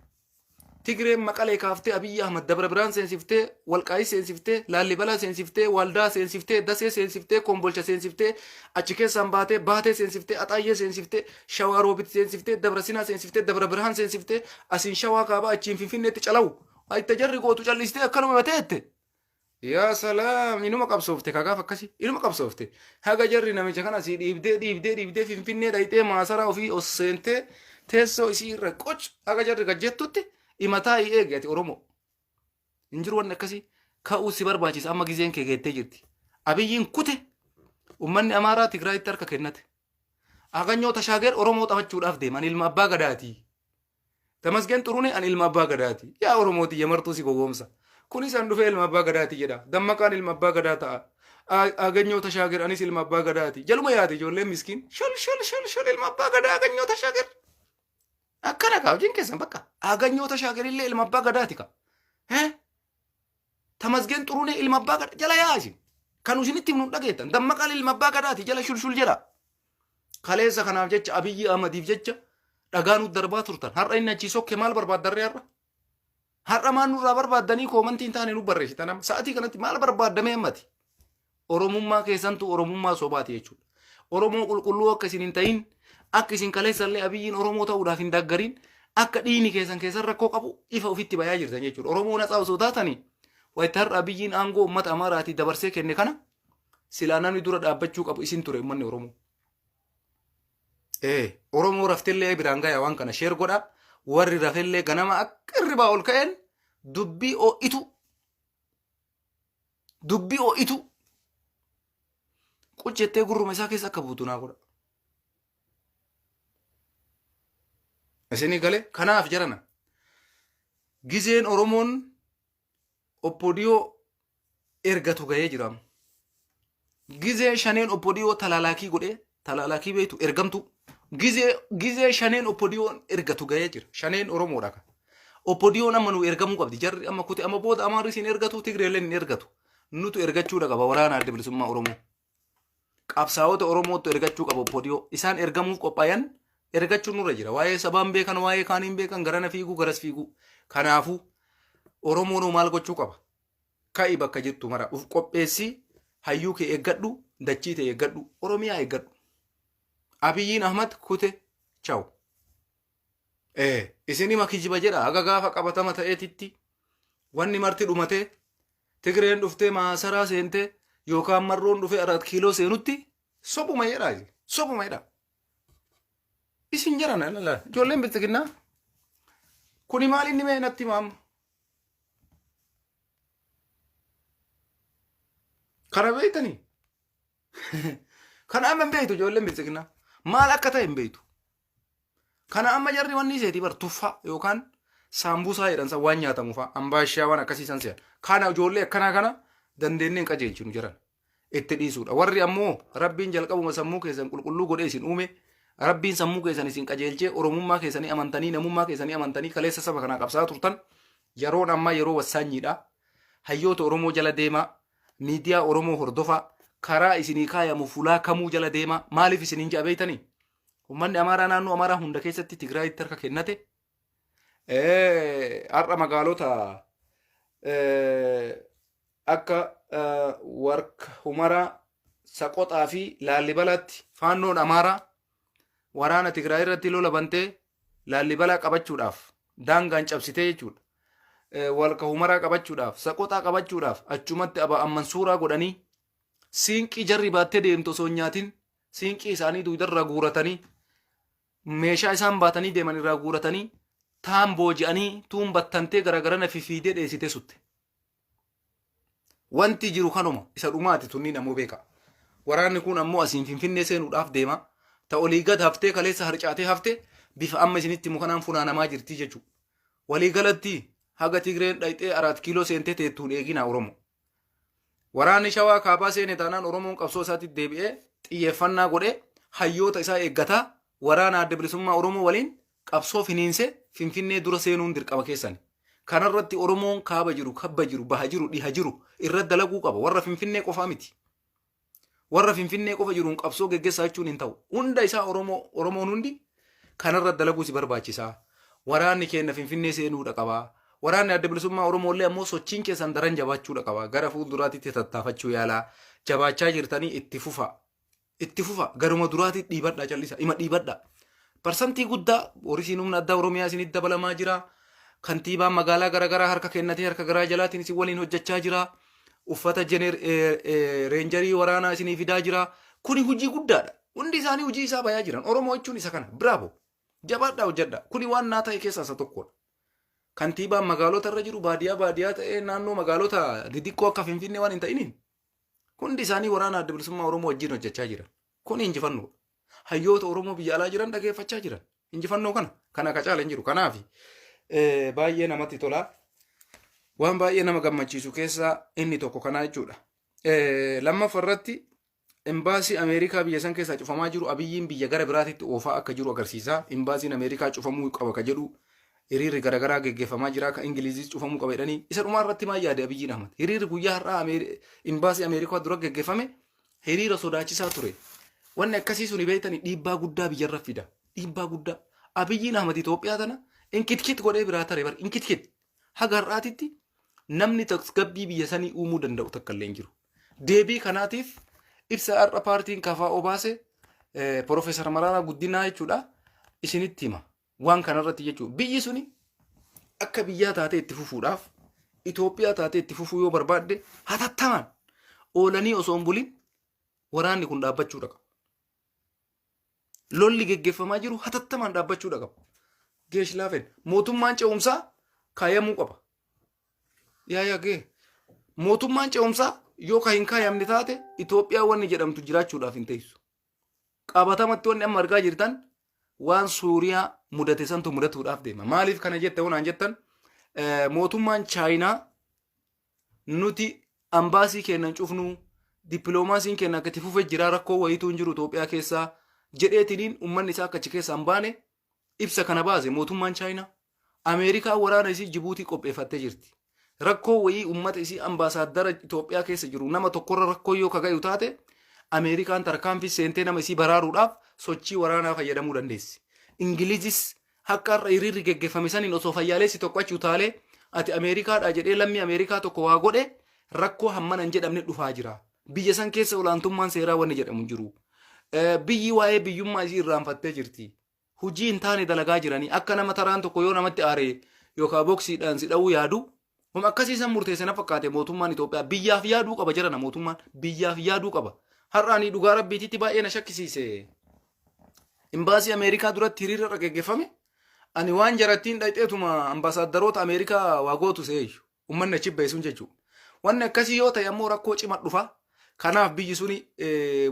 Tigreen Maqalee kaaftee Abiyyi Ahmad Dabra Biraan seensiftee, Walqaayii seensiftee, Laallibalaa seensiftee, Waldaa seensiftee, Dasee seensiftee, Kombolcha seensiftee, achi keessaan baatee Baatee seensiftee, Axaayyee seensiftee, Shawaa Roobit seensiftee, Dabra Sinaa seensiftee, Dabra Birhaan seensiftee, asiin Shawaa kaabaa achiin Finfinneetti calawu. Itti jarri gootu callistee akkanuma mateette. Yaa salaam, inuma qabsoofte kagaaf akkasii inuma qabsoofte. Haga jarri namicha kana asii dhiibdee dhiibdee dhiibdee Finfinnee dhayxee maasaraa ofii os seentee teessoo isii irra qoc haga jarri gajjettutti imataa eegi ati Oromoo. Hin jiru wanni akkasii ka'uu si barbaachisa, amma gizeen kee geettee jirti. Abiyyiin kute, uummanni Amaaraa Tigraayitti harka kennate. Aganyoo Tashaager Oromoo taphachuudhaaf deema. Ani ilma abbaa gadaati. Tamasgen Xurunee ani ilma abbaa gadaati. Yaa Oromoo tiyya, martuu si gowwoomsa. Kunis an dhufee ilma abbaa gadaati jedha. Dammaqaan ilma abbaa gadaa ta'a. Aganyoo Tashaager anis ilma abbaa gadaati. Jaluma yaate ijoolleen miskiin. Shol shol shol shol, ilma abbaa gadaa Aganyoo Tashaager. Akkana kaa hojiin keessan bakka. Aganyoo Tashaager illee ilma abbaa gadaati ka. Hee? Tamasgen Xurunee ilma abbaa gadaa jala yaa isin. Kan isinitti himnu dhageettan. Dammaqaan ilma abbaa gadaati jala shulshul jedha. Kaleessa kanaaf jecha Abiyyi Ahmadiif jecha dhagaa nu darbaa turtan. Har'a inni achii sokke maal barbaaddarree har'a? Har'a maal nurraa barbaaddanii koomantii hin taane nu barreessitan amma? Sa'atii kanatti maal barbaaddamee ammati? Oromummaa keessantu Oromummaa sobaati jechuudha. Oromoo qulqulluu akka isin hin ta'in, akka isin kaleessallee Abiyyiin Oromoo ta'uudhaaf hin daggarin, akka dhiigni keessan keessan rakkoo qabu ifa ofitti bayaa jirtan jechuudha. Oromoo natsaa osoo taatanii wayita har'a Abiyyiin aangoo uummata Amaaraatii dabarsee kenne kana silaa namni dura dhaabbachuu qabu isin ture, uummanni Oromoo. Ee, Oromoo raftellee biraan gaya waan kana share godha. Warri rafellee ganama akka hirribaa ol ka'een dubbii oo'itu dubbii oo'itu quccettee gurruma isaa keessa akka buutu naa godha. Isinii galee kanaaf jarana gizeen Oromoon oppodiyoo ergatu gahee jira. Gizee shaneen oppodiyoo talaalaakii godhee, talaalaakii beektu, ergamtu. Gizee shaneen oppodiyoon ergatu gahee jira. Shaneen Oromoodha kan. Oppodiyoon amma nu ergamuu qabdi. Jarri amma kute, amma booda Amaarri hin ergatu, Tigreelleen hin ergatu. Nutu ergachuudha qaba waraana Adda Bilisummaa Oromoo. Qabsaa'ota Oromootu ergachuu qaba oppodiyoo. Isaan ergamuuf qophaayan ergachuun nurra jira. Waa'ee sabaan beekan, waa'ee kaaniin beekan, garana fiiguu, garas fiiguu. Kanaafuu Oromoon maal gochuu qaba? Ka'i, bakka jirtu mara uf qopheessi, hayyuu kee eeggadhu, dachii ta'e eeggadhu, Oromiyaa eeggadhu. Abiyyiin Ahmad kute chaw. Ee isinima kijiba jedha haga gaafa qabatama ta'eetitti wanni marti dhumatee Tigreen dhuftee maasaraa seentee yookaan marroon dhufee araat kiiloo seenutti sobuma jedhaa isin sobuma jedhaa. Isin jaran lala ijoolleen bilxiginnaa kuni maal inni mee natti himaa amma. Kana beektanii? Kana amma hin beektu ijoolleen bilxiginnaa maal akka ta'e hin beektu. Kana amma jarri wanni seeti bar tuffaa yookaan saambusaa jedhan san waan nyaatamu fa'a ambaashaa waan akkasii san se'an. Kana ijoollee akkanaa kana dandeennee hin qajeelchinu jiran itti dhiisuudha. Warri ammoo rabbiin jalqabuma sammuu keessan qulqulluu godhee isin uume rabbiin sammuu keessan isin qajeelchee oromummaa keessanii amantanii namummaa keessanii amantanii kaleessa saba kanaa qabsaa turtan yeroon ammaa yeroo wassaanyiidha. Hayyoota Oromoo jala deemaa miidiyaa Oromoo hordofaa karaa isinii kaayamu fulaa kamuu jala deemaa maaliif isiniin ja'a beeytanii? Uummanni Amaaraa naannoo Amaaraa hunda keessatti Tigraayitti harka kennate. Har'a magaalota akka Warka Humaraa, Saqoxaa fi Laallibalaatti faannoon Amaaraa waraana Tigraay irratti lola bantee Laallibalaa qabachuudhaaf daangaan cabsitee jechuudha. Walka Humaraa qabachuudhaaf, Saqoxaa qabachuudhaaf achumatti aba amman suuraa godhanii siinqii jarri baattee deemtu osoo hin nyaatin siinqii isaanii dugdarraa guuratanii meeshaa isaan baatanii deeman irraa guuratanii taan booji'anii tuun battantee garagarana fifiidee dheessitee sutte. Wanti jiru kanuma isa dhumaati tunniin ammoo beeka. Waraanni kun ammoo asiin Finfinnee seenuudhaaf deema. Ta olii gad haftee kaleessa harcaatee hafte bifa amma isinitti himu kanaan funaanamaa jirti jechuudha. Walii galatti haga Tigreen dhayxee araat kiiloo seentee teettuun eeginaa Oromoo. Waraanni Shawaa kaabaa seene taanaan Oromoon qabsoo isaatti deebi'ee xiyyeeffannaa godhee hayyoota isaa eeggataa waraana adda bilisummaa Oromoo waliin qabsoo finiinse Finfinnee dura seenuun dirqama keessani. Kanarratti Oromoon kaaba jiru, kabba jiru, baha jiru, dhiha jiru irra dalaguu qaba. Warra Finfinnee qofaa miti. Warra Finfinnee qofa jiruun qabsoo geggessaa jechuun hin ta'u. Hunda isaa Oromoo Oromoon hundi kanarra dalaguu si barbaachisaa. Waraanni keenya Finfinnee seenuudha qaba. Waraanni adda bilisummaa Oromoo illee ammoo sochiin keessan daran jabaachuudha qaba. Gara fuulduraatitti tattaafachuu yaalaa. Jabaachaa jirtanii itti fufa. Itti fufa. Garuma duraatti dhiibadhaa callisa. Ima dhiibadhaa. Parsantii guddaa poolisiin humna addaa Oromiyaa isinitti dabalamaa jira. Kantiibaan magaalaa garaagaraa harka kennatee harka garaa jalaatiin isin waliin hojjechaa jira. Uffata reenjarii waraanaa isinii fidaa jira. Kuni hojii guddaadha. Hundi isaanii hojii isaa bayaa jiran. Oromoo jechuun isa kana. Bravo. Jabaadhaa hojjedha. Kuni waan naa ta'e keessaa isa tokkodha. Kantiibaan magaalota irra jiru baadiyaa baadiyaa ta'ee naannoo magaalota xixiqqoo akka Finfinnee waan hin ta'iniin hundi isaanii waraana adda bilisummaa Oromoo wajjin hojjechaa jiran. Kun injifannoodha. Hayyoota Oromoo biyya alaa jiran dhageeffachaa jiran. Injifannoo kana kana ka caala hin jiru. Kanaaf baay'ee namatti tola. Waan baay'ee nama gammachiisu keessaa inni tokko kanaa jechuudha. Lammaffaa irratti imbaasii Ameerikaa biyya san keessaa cufamaa jiru Abiyyiin biyya gara biraatitti oofaa akka jiru agarsiisa. Imbaasiin Ameerikaa cufamuu qaba ka jedhu hiriirri garaagaraa geggeeffamaa jira. Ka Ingiliziis cufamuu qaba jedhanii isa dhumaa irratti maal yaade Abiyyiin Ahmad? Hiriirri guyyaa har'aa imbaasii Ameerikaa dura geggeeffame hiriira sodaachisaa ture. Wanni akkasii suni beektanii dhiibbaa guddaa biyyarra fida. Dhiibbaa guddaa. Abiyyiin Ahmad Itoophiyaa tana inkitkit godhee biraa tare bar inkitkit. Haga har'aatitti namni tasgabbii biyya sanii uumuu danda'u takka illee hin jiru. Deebii kanaatiif ibsa har'a paartiin KFO baase Profeesar Mararaa Guddinaa jechuudha isinitti hima. Waan kanarratti jechuudha. Biyyi suni akka biyyaa taatee itti fufuudhaaf Itoophiyaa taatee itti fufuu yoo barbaadde hatattamaan oolanii osoo hin bulin waraanni kun dhaabbachuudha qaba. Lolli geggeeffamaa jiru hatattamaan dhaabbachuudha qaba. Geesh laafeen mootummaan ce'umsaa kaayamuu qaba. Yaa yaa gee mootummaan ce'umsaa yoo ka hin kaayamne taate Itoophiyaa wanni jedhamtu jiraachuudhaaf hin teessu. Qabatamatti wanni amma argaa jirtan waan Suuriyaa mudate santu mudatuudhaaf deema. Maaliif kana jette yoo naan jettan mootummaan Chaayinaa nuti ambaasii keenya hin cufnu dippiloomaasiin keenya akka itti fufee jira rakkoo wayiituu hin jiru Itoophiyaa keessaa jedheetiniin uummanni isaa akka achi keessaa hin baane ibsa kana baase mootummaan Chaayinaa. Ameerikaan waraana isii Jibuutii qopheeffattee jirti. Rakkoo wayii uummata isii ambaasaaddara Itoophiyaa keessa jiru nama tokkorra rakkoo yoo kagayu taate Ameerikaan tarkaanfii seentee nama isii baraaruudhaaf sochii waraanaa fayyadamuu dandeessi. Ingilizis akka har'a hiriirri geggeeffame saniin osoo fayyaaleessi tokko achi utaalee ati Ameerikaadhaa jedhee lammii Ameerikaa tokko waa godhe rakkoo hammana hin jedhamne dhufaa jira. Biyya san keessa olaantummaan seeraa wanni jedhamu hin jiru. Biyyi waa'ee biyyummaa isii irraanfattee jirti. Hujii hin taane dalagaa jiranii akka nama taraan tokko yoo namatti aare yookaan boksiidhaan si dha'uu yaadu homa akkasii san murteesse na fakkaate. Mootummaan Itoophiyaa biyyaaf yaaduu qaba jedhana, mootummaan biyyaaf yaaduu qaba. Har'a ani dhugaa rabbiititti baay'ee na shakkisiise. Imbaasii Ameerikaa duratti hiriira irra geggeeffame, ani waan jarattiin dhaqxeetuma ambaasaaddaroota Ameerikaa waa gootu se'eeyyu. Uummanni achi ba'e sun jechuudha. Wanni akkasii yoo ta'e ammoo rakkoo cima dhufa. Kanaaf biyyi suni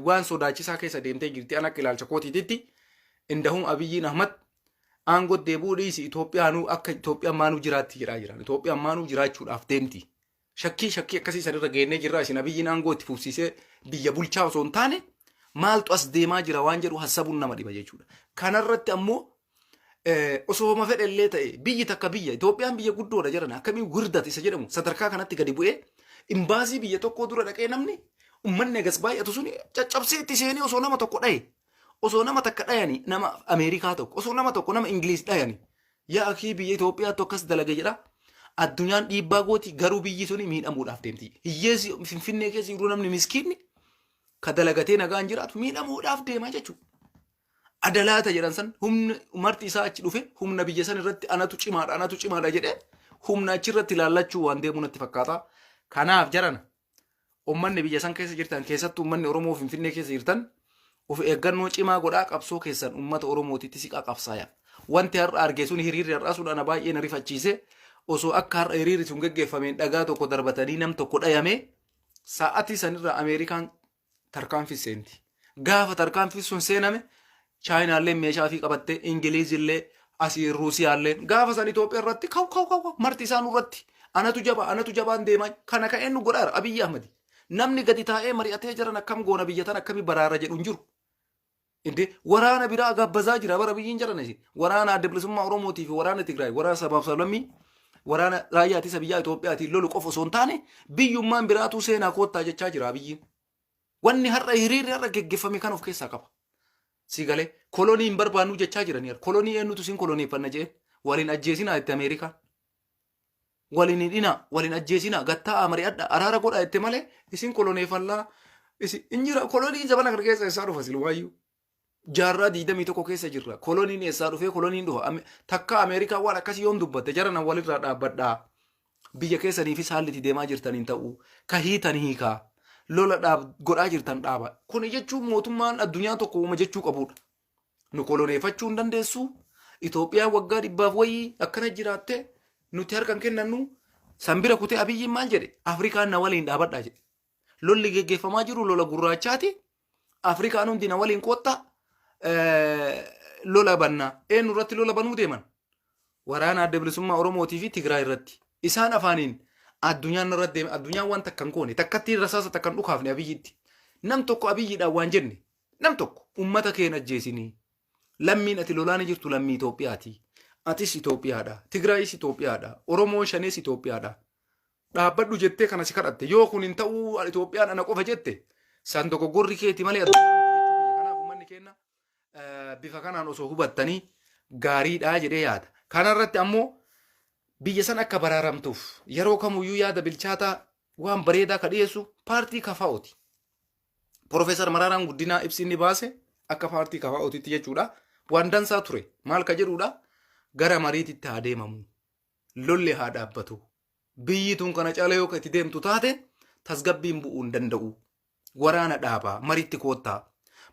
waan sodaachisaa keessa deemtee jirti. An akka ilaalcha kootiititti indahum Abiyyiin Ahmad aangoo deebi'uu dhiisi, Itoophiyaanuu akka Itoophiyaan maanuu jiraatti jedhaa jiran. Itoophiyaan maanuu jiraachuudhaaf deemti. Shakkii akkasii sanirra geennee jirra. Isin Abiyyiin aangoo itti fufsiisee biyya bulchaa osoo hin taane maaltu as deemaa jira waan jedhu hassabuun nama dhiba jechuudha. Kanarratti ammoo osoo homa fedhe illee ta'e biyyi takka biyya Itoophiyaan biyya guddoodha jedhan akkamiin wirdat isa jedhamu sadarkaa kanatti gadi bu'ee imbaasii biyya tokkoo dura dhaqee namni ummanni agas baay'atu suni caccabsee itti seenee osoo nama tokko dhaye, osoo nama takka dhayani, nama Ameerikaa tokko, osoo nama tokko, nama Ingiliis dhayani, yaa akii, biyya Itoophiyaatti akkas dalage jedha. Addunyaan dhiibbaa gooti, garuu biyyi suni miidhamuudhaaf deemti. Hiyyeessi Finfinnee keessa jiru, namni miskiinni ka dalagatee nagaan jiraatu miidhamuudhaaf deema jechuudha. Adalaata jedhan san humni marti isaa achi dhufe humna biyya san irratti anatu cimaadha, anatu cimaadha jedhee humna achi irratti ilaallachuu waan deemu natti fakkaata. Kanaaf jarana, ummanni biyya san keessa jirtan, keessattuu ummanni Oromoo Finfinnee keessa jirtan, of eeggannoo cimaa godhaa, qabsoo keessan ummata Oromootitti siqaa qabsaaya. Wanti har'a arge sun, hiriirri har'aa sun ana baay'ee na rifachiise. Osoo akka har'a hiriirri sun geggeeffameen dhagaa tokko darbatanii nam tokko dhayame, sa'atii sanirra Ameerikaan tarkaanfii seenti. Gaafa tarkaanfii sun seename Chaayinaallee meeshaa ofii qabattee, Ingiliizillee, asii Ruusiyaallee gaafa san Itoophiyaa irratti kaw kaw kaw kaw marti isaan irratti anatu jabaa, anatu jabaan deemaa kana ka'een nu godhaara Abiyyi Ahmadi. Namni gadi taa'ee mari'atee jiran akkam goona, biyya tan akkami baraara jedhu hin jiru. Inde waraana biraa gabbazaa jira bara biyyiin jiran isin. Waraana Adda Bilisummaa Oromootii fi waraana Tigraay, waraana sabaaf sablammii, waraana raayyaa ittisa biyyaa Itoophiyaatiin lolu qofa osoo hin taane biyyummaan biraatuu seenaa koottaa jechaa jira Abiyyiin. Wanni har'a hiriirri har'a geggeeffame kan of keessaa qaba. Si galee kolonii hin barbaannu jechaa jiranii. Kolonii eenyutu isin koloneeffanna jeen waliin ajjeesinaa itti Ameerikaan. Waliin hidhinaa, waliin ajjeesinaa, gattaa'aa mari'adha, araara godhaa jette malee isin koloneeffannaa isin hin jira. Koloniin zamana kana keessa eessaa dhufa silumaayyuu? Jaarraa 21 keessa jirra. Koloniin eessaa dhufee koloniin dhufa? Takka Ameerikaa waan akkasii yoom dubbatte? Jara nan walirraa dhaabbadhaa. Biyya keessaniifis haalli itti deemaa jirtan hin ta'u. Ka hiitan hiikaa. Lola dhaab godhaa jirtan dhaaba. Kuni jechuun mootummaan addunyaa tokko uuma jechuu qabudha. Nu koloneeffachuu hin dandeessu. Itoophiyaan waggaa dhibbaaf wayii akkana jiraatte, nuti harka hin kennannu. San bira kutee Abiyyiin maal jedhe? Afrikaan na waliin dhaabadhaa jedhe. Lolli geggeeffamaa jiru lola gurraachaati. Afrikaan hundi na waliin koottaa lola bannaa. Eenyu irratti lola banuu deeman? Waraana Adda Bilisummaa Oromootii fi Tigraay irratti. Isaan afaaniin addunyaan irratti deeme, addunyaan waan takka hin goone, takkatti rasaasa takka hin dhukaafne Abiyyitti. Nam tokko Abiyyiidhaan waan jenne, nam tokko ummata kee hin ajjeesinii. Lammiin ati lolaani jirtu lammii Itoophiyaati. Atis Itoophiyaadha. Tigraayis Itoophiyaadha. Oromoon shanees Itoophiyaadha. Dhaabbadhu jettee kana si kadhatte. Yoo kun hin ta'uu Itoophiyaan ana qofa jette, san dogoggorri keeti malee addunyaa miti jechuu kiyya. Kanaaf uummanni keenya bifa kanaan osoo hubattanii gaariidha jedhee yaada. Kanarratti ammoo biyya san akka baraaramtuuf yeroo kamuyyuu yaada bilchaataa waan bareedaa ka dhiyeessu paartii KFOti. Profeesar Maraaraan Guddinaa ibsi inni baase akka paartii KFOtitti jechuudha. Waan dansaa ture. Maal ka jedhudha? Gara mariititti haa deemamu. Lolli haa dhaabbatu. Biyyi tun kana caala yoo ka itti deemtu taate tasgabbiin bu'uu hin danda'u. Waraana dhaabaa, mariitti koottaa.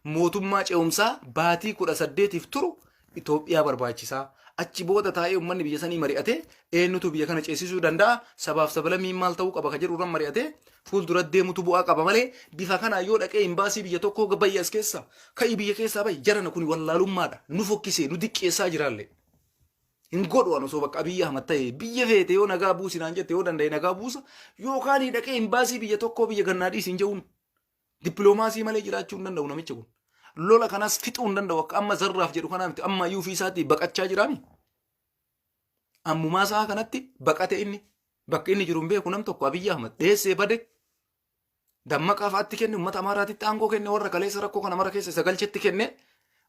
Mootummaa ce'umsaa baatii 18f turu Itoophiyaa barbaachisaa. Achi booda taa'ee uummanni biyya sanii mari'atee eenyutu biyya kana ceesisuu danda'a, sabaaf sablammiin maal ta'uu qaba ka jedhu irra mari'atee fuuldura deemutu bu'aa qaba malee bifa kanaan yoo dhaqee imbaasii biyya tokkoo bayyi as keessa ka'ii biyya keessaa bayi jarana, kuni wallaalummaadha. Nu fokkisee nu diqqeessaa jiraallee. Hin godhu an osoo bakka Abiyyi Ahmad ta'e, biyya feete yoo nagaa buusi naan jette, yoo danda'e nagaa buusa, yookaan dhaqee imbaasii biyya tokkoo biyya gannaa dhiisi hin jedhuun. Dippiloomaasii malee jiraachuu hin danda'u namichi kun. Lola kanas fixuu hin danda'u, akka amma zarraaf jedhu kanaa miti, amma iyyuu ofii isaatii baqachaa jiraami. Ammumaa isaa kanatti baqate, inni bakka inni jiru hin beeku nam tokko. Abiyyi Ahmad dheessee bade. Dammaqaa fa'aatti kenne, uummata Amaaraatitti aangoo kenne, warra kaleessa rakkoo kana mara keessa isa galchetti kenne.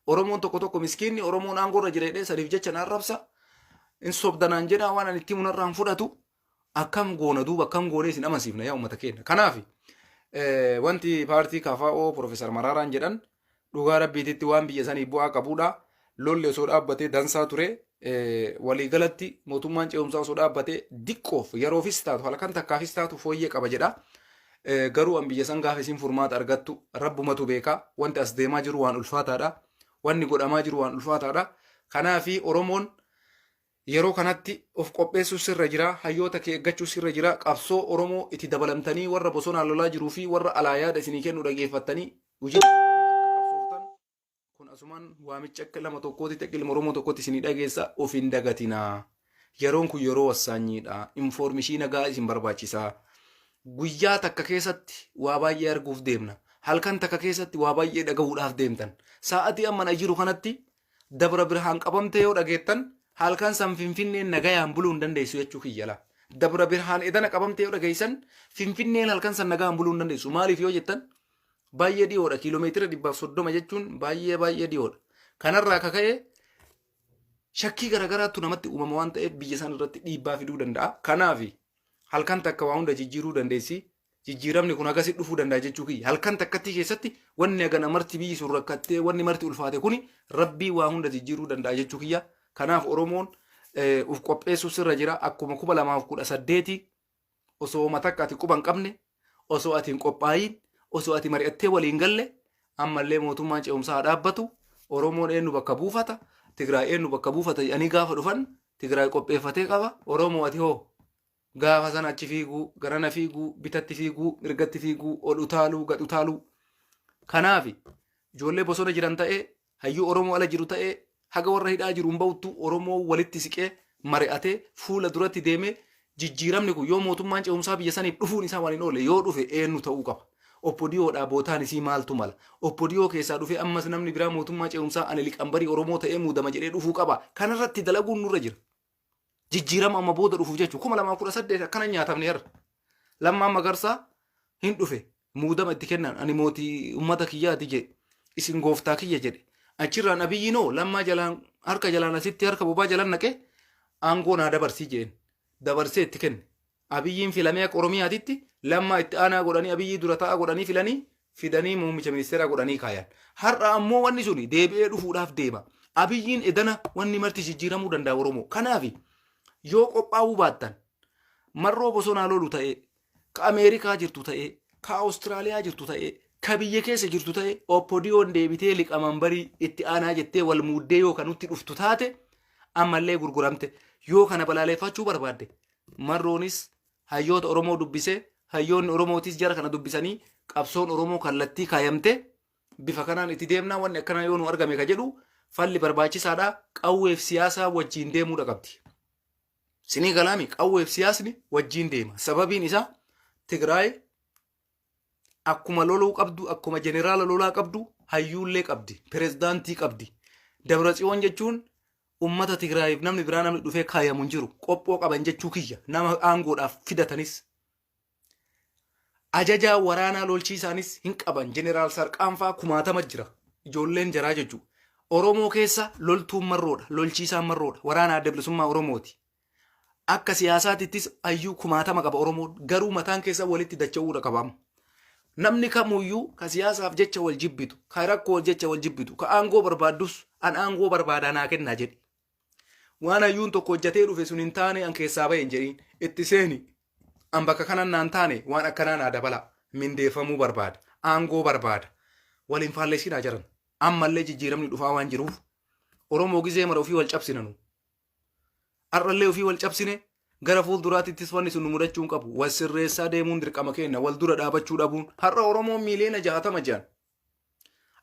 Oromoon tokko tokko miskiinni Oromoon aangoo irra jira jedhee saniif jecha na arrabsa. In sobdanaan jedhaa, waan ani itti himu narraa hin fudhatu. Akkam goona duuba, akkam goonee isin amansiifna yaa uummata keenya? Kanaaf wanti paartii KFO Profeesar Maraaraan jedhan Dhugaa rabbiititti waan biyya sanii bu'aa qabuudha. Lolli osoo dhaabbatee dansaa ture. Waliigalatti mootummaan ce'umsaa osoo dhaabbatee diqqoof yeroofis taatu halkan takkaafis taatu fooyyee qaba jedha. Garuu an biyya san gaafa isin furmaata argattu rabbumatu beeka. Wanti as deemaa jiru waan ulfaataadha. Wanni godhamaa jiru waan ulfaataadha. Kanaafi Oromoon yeroo kanatti of qopheessuu sirra jira. Hayyoota kee eeggachuu sirra jira. Qabsoo Oromoo itti dabalamtanii warra bosonaan lolaa jiruu fi warra alaa yaada isinii kennu dhageeffattanii hojii akka qabsooftan kun asumaan waamicha akka lama tokkootti akka ilma Oromoo tokkotti isinii dhageessa of hin dagatinaa. Yeroon kun yeroo wassaanyiidha. Infoormishiina gahaa isin barbaachisa. Guyyaa takka keessatti waa baay'ee arguuf deemna. Halkan takka keessatti waa baay'ee dhagahuudhaaf deemtan. Sa'atii amma na jiru kanatti Dabra Birhaan qabamtee yoo dhageettan halkan san Finfinneen nagayaan buluu hin dandeessu jechuu kiyyala. Dabra Birhaan edana qabamtee yoo dhageessan Finfinneen halkan san nagaan buluu hin dandeessu. Maaliif yoo jettan baay'ee dhiyoodha. Kiiloomeetira 130 jechuun baay'ee baay'ee dhiyoodha. Kanarraa akka ka'e shakkii garaagaraatu namatti uumama waan ta'eef biyya san irratti dhiibbaa fiduu danda'a. Kanaaf halkan takka waa hunda jijjiiruu dandeessi. Jijjiiramni kun hagasi dhufuu danda'a jechuu kiyya. Halkan takkatti keessatti wanni hagana marti biyyi sun rakkattee wanni marti ulfaate kuni rabbii waa hunda jijjiiruu danda'a jechuu kiyya. Kanaaf Oromoon uf qopheessuu sirra jira. Akkuma 2018 osoo matakka ati quba hin qabne, osoo ati hin qophaayin, osoo ati mari'attee waliin galle ammallee mootummaan ce'umsaa haa dhaabbatu. Oromoon eenyu bakka buufata, Tigraay eenyu bakka buufata jedhanii gaafa dhufan Tigraay qopheeffatee qaba. Oromoo ati hoo gaafa sana achi fiiguu, garana fiiguu, bitatti fiiguu, mirgatti fiiguu, ol utaaluu, gad utaaluu. Kanaaf ijoollee bosona jiran ta'ee, hayyuu Oromoo ala jiru ta'ee, haga warra hidhaa jiru hin ba'uttu Oromoo walitti siqee mari'atee fuula duratti deemee jijjiiramni kun yoo mootummaan ce'umsaa biyya saniif dhufuun isaa waan hin oolle yoo dhufe eenyu ta'uu qaba. Oppodiyoodhaa bootaan isii maaltu mala? Oppodiyoo keessaa dhufee ammas namni biraa mootummaa ce'umsaa ani liqambarii Oromoo ta'ee muudama jedhee dhufuu qaba. Kanarratti dalaguun nurra jira. Jijjiirama amma booda dhufuuf jechuudha. 2018 akkana nyaatamne har'a. Lammaan Magarsaa hin dhufe. Muudama itti kennan ani mootii uummata kiyyaati jedhe. Isin gooftaa kiyya jedhe. Achirraan Abiyyiin hoo Lammaa jalaan harka jalaan asitti harka bobaa jalaan naqee aangoo naa dabarsii jedheen. Dabarsee itti kenne. Abiyyiin filamee akka Oromiyaatitti Lammaa itti aanaa godhanii Abiyyii dura taa'aa godhanii filanii fidanii muummicha ministeeraa godhanii kaayan. Har'a ammoo wanni suni deebi'ee dhufuudhaaf deema. Abiyyiin edana wanni marti jijjiiramuu danda'a Oromoo. Kanaaf yoo qophaa'uu baattan marroo bosonaa lolu ta'ee, ka Ameerikaa jirtu ta'ee, ka Awustiraaliyaa jirtu ta'ee, ka biyya keessa jirtu ta'ee oppodiyoon deebitee liqamanbarii itti aanaa jettee wal muuddee yoo kan nutti dhuftu taate ammallee gurguramte yoo kana balaaleffachuu barbaadde Marroonis hayyoota Oromoo dubbisee hayyoonni Oromootis jara kana dubbisanii qabsoon Oromoo kallattii kaayamte bifa kanaan itti deemnaa wanni akkanaa yoo nu argame ka jedhu falli barbaachisaadha qawweef siyaasaa wajjiin deemuudha qabdi. Sinii galaami qawweef siyaasni wajjiin deema. Sababiin isaa Tigraay akkuma loluu qabdu akkuma jeneraala lolaa qabdu hayyuullee qabdi pirezidaantii qabdi. Dabratsiyoon jechuun ummata Tigraayiif namni biraa namni dhufee kaayamu hin jiru. Qophoo qaban jechuu kiyya nama aangoodhaaf fidatanis. Ajajaa waraanaa lolchiisaanis hin qaban. Jeneraal Sarqaanfaa kumaatama jira. Ijoolleen jaraa jechuudha. Oromoo keessa loltuun marroodha. Lolchiisaan marroodha. Waraana Adda Bilisummaa Oromooti. Akka siyaasaatittis hayyuu kumaatama qaba Oromoon. Garuu mataan keessa walitti dacha'uudha qaba amma. Namni kamuyyuu ka siyaasaaf jecha wal jibbitu, ka rakkoo jecha wal jibbitu, ka aangoo barbaaddus an aangoo barbaadaa naa kennaa jedhi. Waan hayyuun tokko hojjatee dhufe sun hin taane an keessaa bahe hin jedhiin. Itti seeni. An bakka kanan naan taane waan akkanaa naa dabala. Mindeeffamuu barbaada. Aangoo barbaada. Wal hin faallessinaa jaran. Ammallee jijjiiramni dhufaa waan jiruuf Oromoo gizee mara ofii wal cabsina nu. Har'allee ofii wal cabsine gara fuulduraatittis wanni sun nu mudachuu hin qabu. Wal sirreessaa deemuun dirqama keenya. Wal dura dhaabachuu dhabuun. Har'a Oromoon miiliyoona 60 jiran.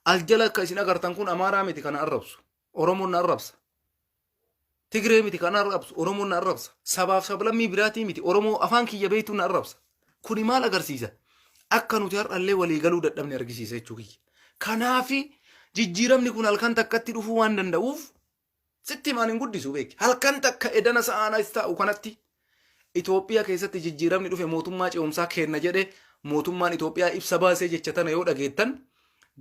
As jala akka isin agartan kun Amaaraa miti kana arrabsu. Oromoon na arrabsa. Tigree miti kan arrabsu Oromoon na arrabsa. Sabaaf sablammii biraatii miti Oromoo afaan kiyya beektuu na arrabsa. Kuni maal agarsiisa? Akka nuti har'allee walii galuu dadhabne argisiisa jechuu kiyya. Kanaafi jijjiiramni kun halkan takkatti dhufuu waan danda'uuf sitti himaan hin guddisu beeki. Halkan takka edana sa'aan as taa'u kanatti Itoophiyaa keessatti jijjiiramni dhufe mootummaa ce'umsaa kenna jedhe mootummaan Itoophiyaa ibsa baasee jecha tana yoo dhageettan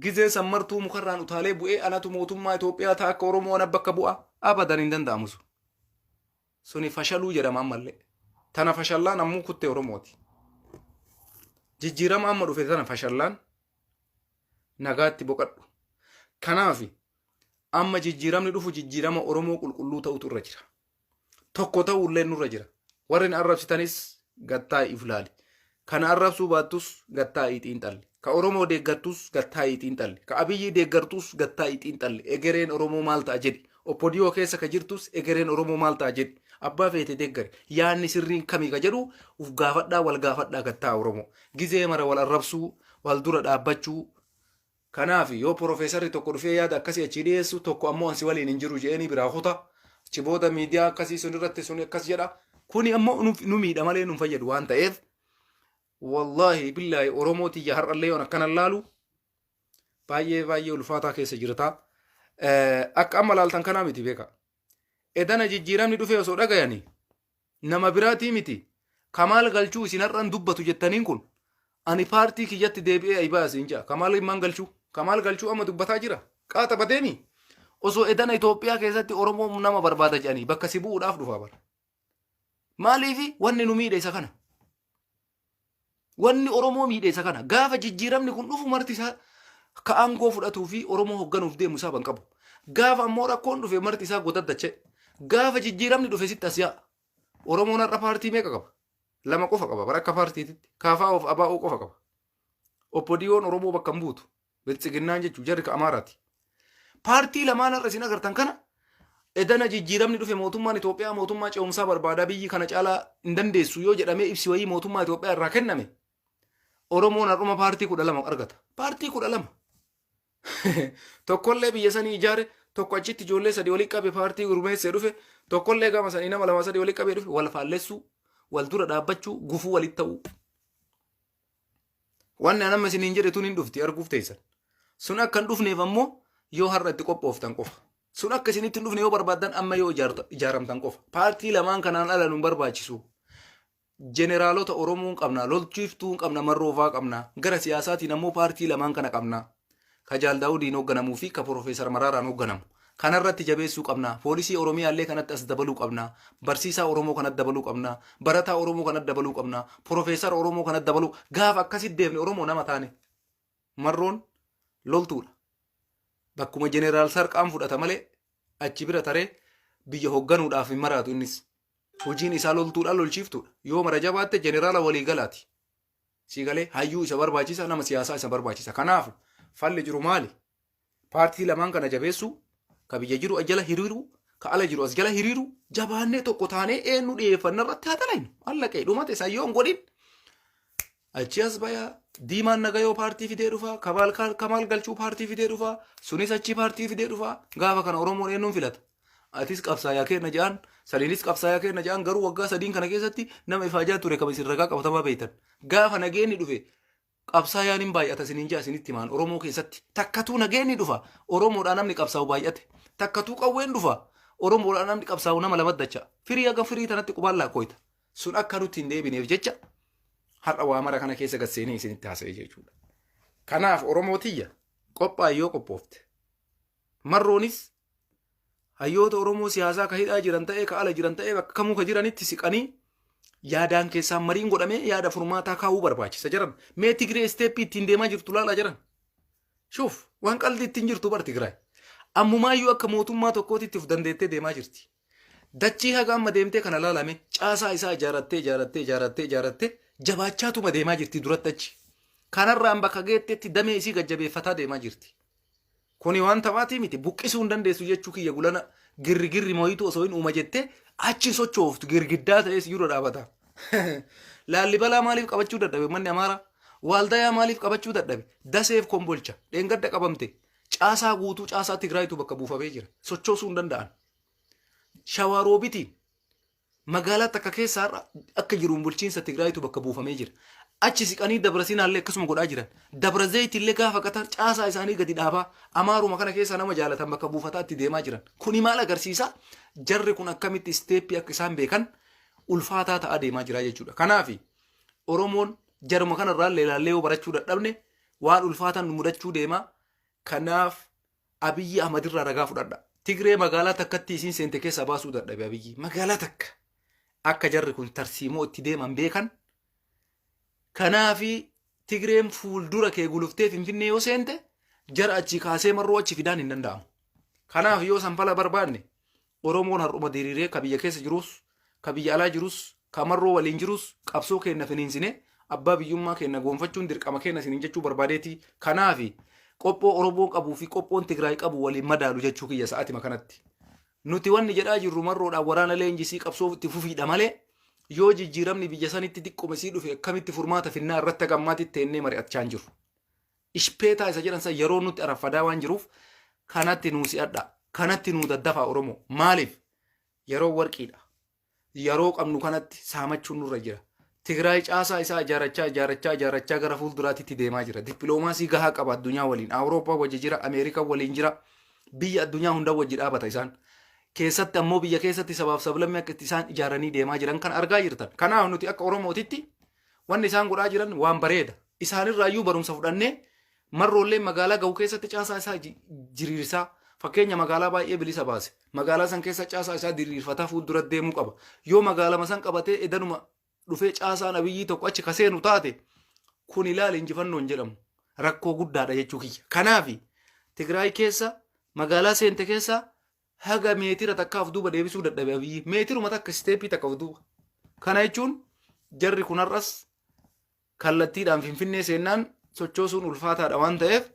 gizee san martuu mukarraan utaalee bu'ee anatu mootummaa Itoophiyaa ta'a akka Oromoo ana bakka bu'a abadan hin danda'amu sun. Suni fashaluu jedhama ammallee. Tana fashallaan ammoo kuttee Oromooti. Jijjiirama amma dhufe tana fashallaan nagaatti boqadhu. Kanaaf amma jijjiiramni dhufu jijjiirama Oromoo qulqulluu ta'utu irra jira. Tokko ta'ullee nurra jira. Warri na arrabsitanis gattaa'ii if laali. Kana arrabsuu baattus gattaa'ii xiinxalli. Ka Oromoo deeggartus gattaa'ii xiinxalli. Ka Abiyyii deeggartus gattaa'ii xiinxalli. Egereen Oromoo maal ta'a jedhi. Oppodiyoo keessa ka jirtus egereen Oromoo maal ta'a jedhi. Abbaa feete deeggari. Yaanni sirriin kamii ka jedhu uf gaafadhaa wal gaafadhaa gattaa Oromoo. Gizee mara wal arrabsuu, wal dura dhaabbachuu. Kanaaf yoo porofeesarri tokko dhufee yaada akkasii achii dhiyeessu tokko ammoo ansi waliin hin jiru je'eenii biraa kuta. Achi booda miidiyaa akkasii sun irratti sun akkas jedha. Kuni ammoo nu miidha malee nu hin fayyadu waan ta'eef wallaahi billaahi Oromoo tiyya har'allee yoon akkana laalu baay'ee baay'ee ulfaataa keessa jirta. Akka amma laaltan kanaa miti beeka. Edana jijjiiramni dhufee osoo dhagayanii nama biraatii miti. Kamaal Galchuu isin har'an dubbatu jettaniin kun ani paartii kiyyatti deebi'ee ayi baasi hin ja'a. Kamaal himmaan Galchuu. Kamaal Galchuu amma dubbataa jira. Qaata badeemi. Osoo edana Itoophiyaa keessatti Oromoo nama barbaada jedhanii bakka si bu'uudhaaf dhufaa bara. Maaliifi wanni nu miidhe isa kana. Wanni Oromoo miidhe isa kana. Gaafa jijjiiramni kun dhufu marti isaa ka aangoo fudhatuu fi Oromoo hoogganuuf deemu isaa ban qabu. Gaafa ammoo rakkoon dhufe marti isaa godaddachee. Gaafa jijjiiramni dhufe sitti as yaa'a. Oromoon har'a paartii meeqa qaba? Lama qofa qaba. Bara akka paartiititti. KFO fi ABO qofa qaba. Oppodiyoon Oromoo bakka hin buutu. Biltsiginnaan jechuun jarri ka Amaaraati. Paartii lamaan har'a isin agartan kana edana jijjiiramni dhufe mootummaan Itoophiyaa mootummaa ce'umsaa barbaadaa biyyi kana caalaa hin dandeessu yoo jedhamee ibsi wayii mootummaa Itoophiyaa irraa kenname Oromoon har'uma paartii 12 argata. Paartii 12. Tokkollee biyya sanii ijaare tokko achitti ijoollee sadii walii qabe paartii gurmeessee dhufe tokkollee gama sanii nama lama sadii walii qabee dhufe wal faallessuu wal dura dhaabbachuu gufuu walitti ta'uu. Wanni an amma isiniin jedhe tun hin dhufti arguuf teessan. Sun akka hin dhufneef ammoo yoo har'a itti qophooftan qofa. Sun akka isinitti hin dhufne yoo barbaaddan amma yoo ijaaramtan qofa. Paartii lamaan kanaan ala nu barbaachisu. Jeneraalota Oromoo hin qabna, lolchiiftuu hin qabna, marroofaa qabna. Gara siyaasaatiin ammoo paartii lamaan kana qabna. Ka Jaal Daawudiin hoogganamuu fi ka Profeesar Maraaraan hoogganamu. Kanarratti jabeessuu qabna. Poolisii Oromiyaa illee kanatti as dabaluu qabna. Barsiisaa Oromoo kanatti dabaluu qabna. Barataa Oromoo kanatti dabaluu qabna. Profeesara Oromoo kanatti dabaluu. Gaafa akkasitti deemne Oromoo nama taane. Marroon loltuudha. Bakkuma jeneraal Sarqaan fudhata malee achi bira taree biyya hoogganuudhaaf hin maraatu innis. Hojiin isaa loltuudha lolchiiftuudha. Yoo mara jabaatte jeneraala waliigalaati. Sii galee hayyuu isa barbaachisa nama siyaasaa isa barbaachisa. Kanaaf falli jiru maali? Paartii lamaan kana jabeessuu, ka biyya jiru as jala hiriiruu, ka ala jiru as jala hiriiruu, jabaannee tokko taanee eenyu dhiyeeffanna irratti haa dalaynu. Allaqee dhumate san yoo hin godhin achi as baya diimaan nagayoo paartii fidee dhufa, Kamaal Kamaal Galchuu paartii fidee dhufa, sunis achi paartii fidee dhufa. Gaafa kana Oromoon eenyuun filata? Atis qabsaayaa keenna jedhan, saniinis qabsaayaa keenna jedhan garuu waggaa sadiin kana keessatti nama ifaajaa ture kama isin ragaa qabatamaa beektan. Gaafa nageenni dhufe qabsaayaan hin baay'ata isiniin ja'a isinitti himaan Oromoo keessatti. Takkatuu nageenni dhufa Oromoodhaa namni qabsaa'u baay'ate. Takkatuu qawween dhufa Oromoodhaa namni qabsaa'u nama lama dacha. Firii haga firii tanatti qubaan laakkooyta. Sun akka nutti hin deebineef jecha har'a waa mara kana keessa gad seenee isinitti haasa'e jechuudha. Kanaaf Oromoo tiyya qophaa'i yoo qophoofte. Marroonis hayyoota Oromoo siyaasaa ka hidhaa jiran ta'ee ka ala jiran ta'ee bakka kamuu ka jiranitti siqanii yaadaan keessaan mariin godhamee yaada furmaataa kaa'uu barbaachisa jiran. Mee Tigree isteeppii ittiin deemaa jirtu laalaa jiran. Shuuf waan qaldi ittiin jirtu bar Tigraay. Ammumaayyuu akka mootummaa tokkootitti of dandeettee deemaa jirti. Dachii haga amma deemtee kana laalame caasaa isaa ijaarattee ijaarattee ijaarattee ijaarattee jabaachaatuma deemaa jirti duratti achi. Kanarraan bakka geettetti damee isii gajjabeeffataa deemaa jirti. Kuni waan taphaatii miti buqqisuu hin dandeessu jechuu kiyya gulana girrigirri mooyitu osoo hin uuma jettee achi sochooftu girgiddaa ta'ee si dura dhaabata. Laallibalaa maaliif qabachuu dadhabe manni Amaaraa? Waaldayaa maaliif qabachuu dadhabe? Daseef Kombolcha dheengadda qabamte caasaa guutuu caasaa Tigraayitu bakka buufamee jira. Sochoosuu hin danda'an. Shawaroobitiin Magaalaa takka keessa har'a akka jiruun bulchiinsa Tigraayitu bakka buufamee jira. Achi siqanii Dabra Siinaallee akkasuma godhaa jiran. Dabra Zeeyitillee gaafa qatar caasaa isaanii gadi dhaabaa Amaaruma kana keessa nama jaalatan bakka buufataa itti deemaa jiran. Kuni maal agarsiisa? Jarri kun akkamitti isteeppii akka isaan beekan ulfaataa ta'aa deemaa jira jechuudha. Kanaaf Oromoon jaruma kanarraallee ilaallee yoo barachuu dadhabne waan ulfaataan nu mudachuu deema. Kanaaf Abiyyi Ahmad irraa ragaa fudhadha. Tigree magaalaa takkatti isiin seente keessaa baasuu dadhabe Abiyyi. Magaalaa takka. Akka jarri kun tarsiimoo itti deeman beekan. Kanaafi Tigreen fuuldura kee guluftee Finfinnee yoo seente Jara achii kaasee marroo achi fidaan hin danda'amu. Kanaaf yoo sanfala barbaanne Oromoon har'uma diriiree ka biyya keessa jirus, ka biyya alaa jirus, ka marroo waliin jirus qabsoo keenna finiinsine abbaa biyyummaa keenna goonfachuun dirqama keenna isiniin jechuu barbaadeeti. Kanaaf qophoo Oromoon qabuu fi qophoon Tigraay qabu waliin madaalu jechuu kiyya sa'atima kanatti. Nuti wanni jedhaa jirru marroodhaan waraana leenjisii qabsoo itti fufiidha malee yoo jijjiiramni biyya sanitti xiqqoma isii dhufe akkamitti furmaata finnaa irratti haga ammaatti teennee mari'achaa hin jirru. Ishpeetaa isa jedhan san yeroo nutti araffadaa waan jiruuf kanatti nuu si'adha. Kanatti nuu daddafaa Oromoo. Maaliif? Yeroo warqiidha. Yeroo qabnu kanatti saamachuun nurra jira. Tigraay caasaa isaa ijaarachaa ijaarachaa ijaarachaa gara fuulduraatitti deemaa jira. Dippiloomaasii gahaa qaba addunyaa waliin. Awurooppaa wajji jira, Ameerikaa waliin jira. Biyya addunyaa hunda wajji dhaabata isaan. Keessatti ammoo biyya keessatti sabaaf sablammii akka itti isaan ijaaranii deemaa jiran kan argaa jirtan. Kanaaf nuti akka Oromootitti wanni isaan godhaa jiran waan bareeda. Isaanirraayyuu barumsa fudhannee Marroolleen magaalaa gahu keessatti caasaa isaa jiriirsaa fakkeenya magaalaa baay'ee bilisa baase. Magaalaa san keessa caasaa isaa diriirfataa fuuldura deemuu qaba. Yoo magaalama san qabatee edanuma dhufee caasaan abiyyii tokko achi kaseenu taate kun ilaali injifannoo hin jedhamu. Rakkoo guddaadha jechuu kiyya. Kanaaf Tigraay keessa magaalaa seente keessa haga meetira takka of duuba deebisuu dadhabe abiyyi. Meetiruma takka isteeppii takka of duuba. Kana jechuun jarri kun har'as kallattiidhaan Finfinnee seennaan sochoosuun ulfaataadha waan ta'eef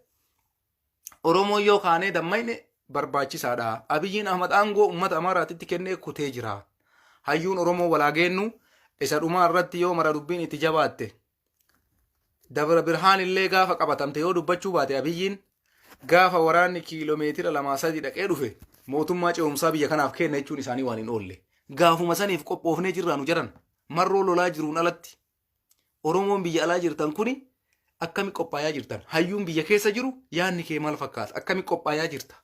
Oromoon yoo kaanee dammayne barbaachisaadha. Abiyyiin Ahmad aangoo uummata Amaaraatitti kennee kutee jira. Hayyuun Oromoo walaa geennu isa dhumaa irratti yoo mara dubbiin itti jabaatte. Dabra Birhaan illee gaafa qabatamte yoo dubbachuu baate Abiyyiin gaafa waraanni kiiloomeetira lamaa sadii dhaqee dhufe mootummaa ce'umsaa biyya kanaaf kenna jechuun isaanii waan hin oolle. Gaafuma saniif qophoofnee jirraa nu jedhan marroo lolaa jiruun alatti Oromoon biyya alaa jirtan kuni akkami qophaayaa jirtan? Hayyuun biyya keessa jiru yaadni kee maal fakkaata? Akkami qophaayaa jirta?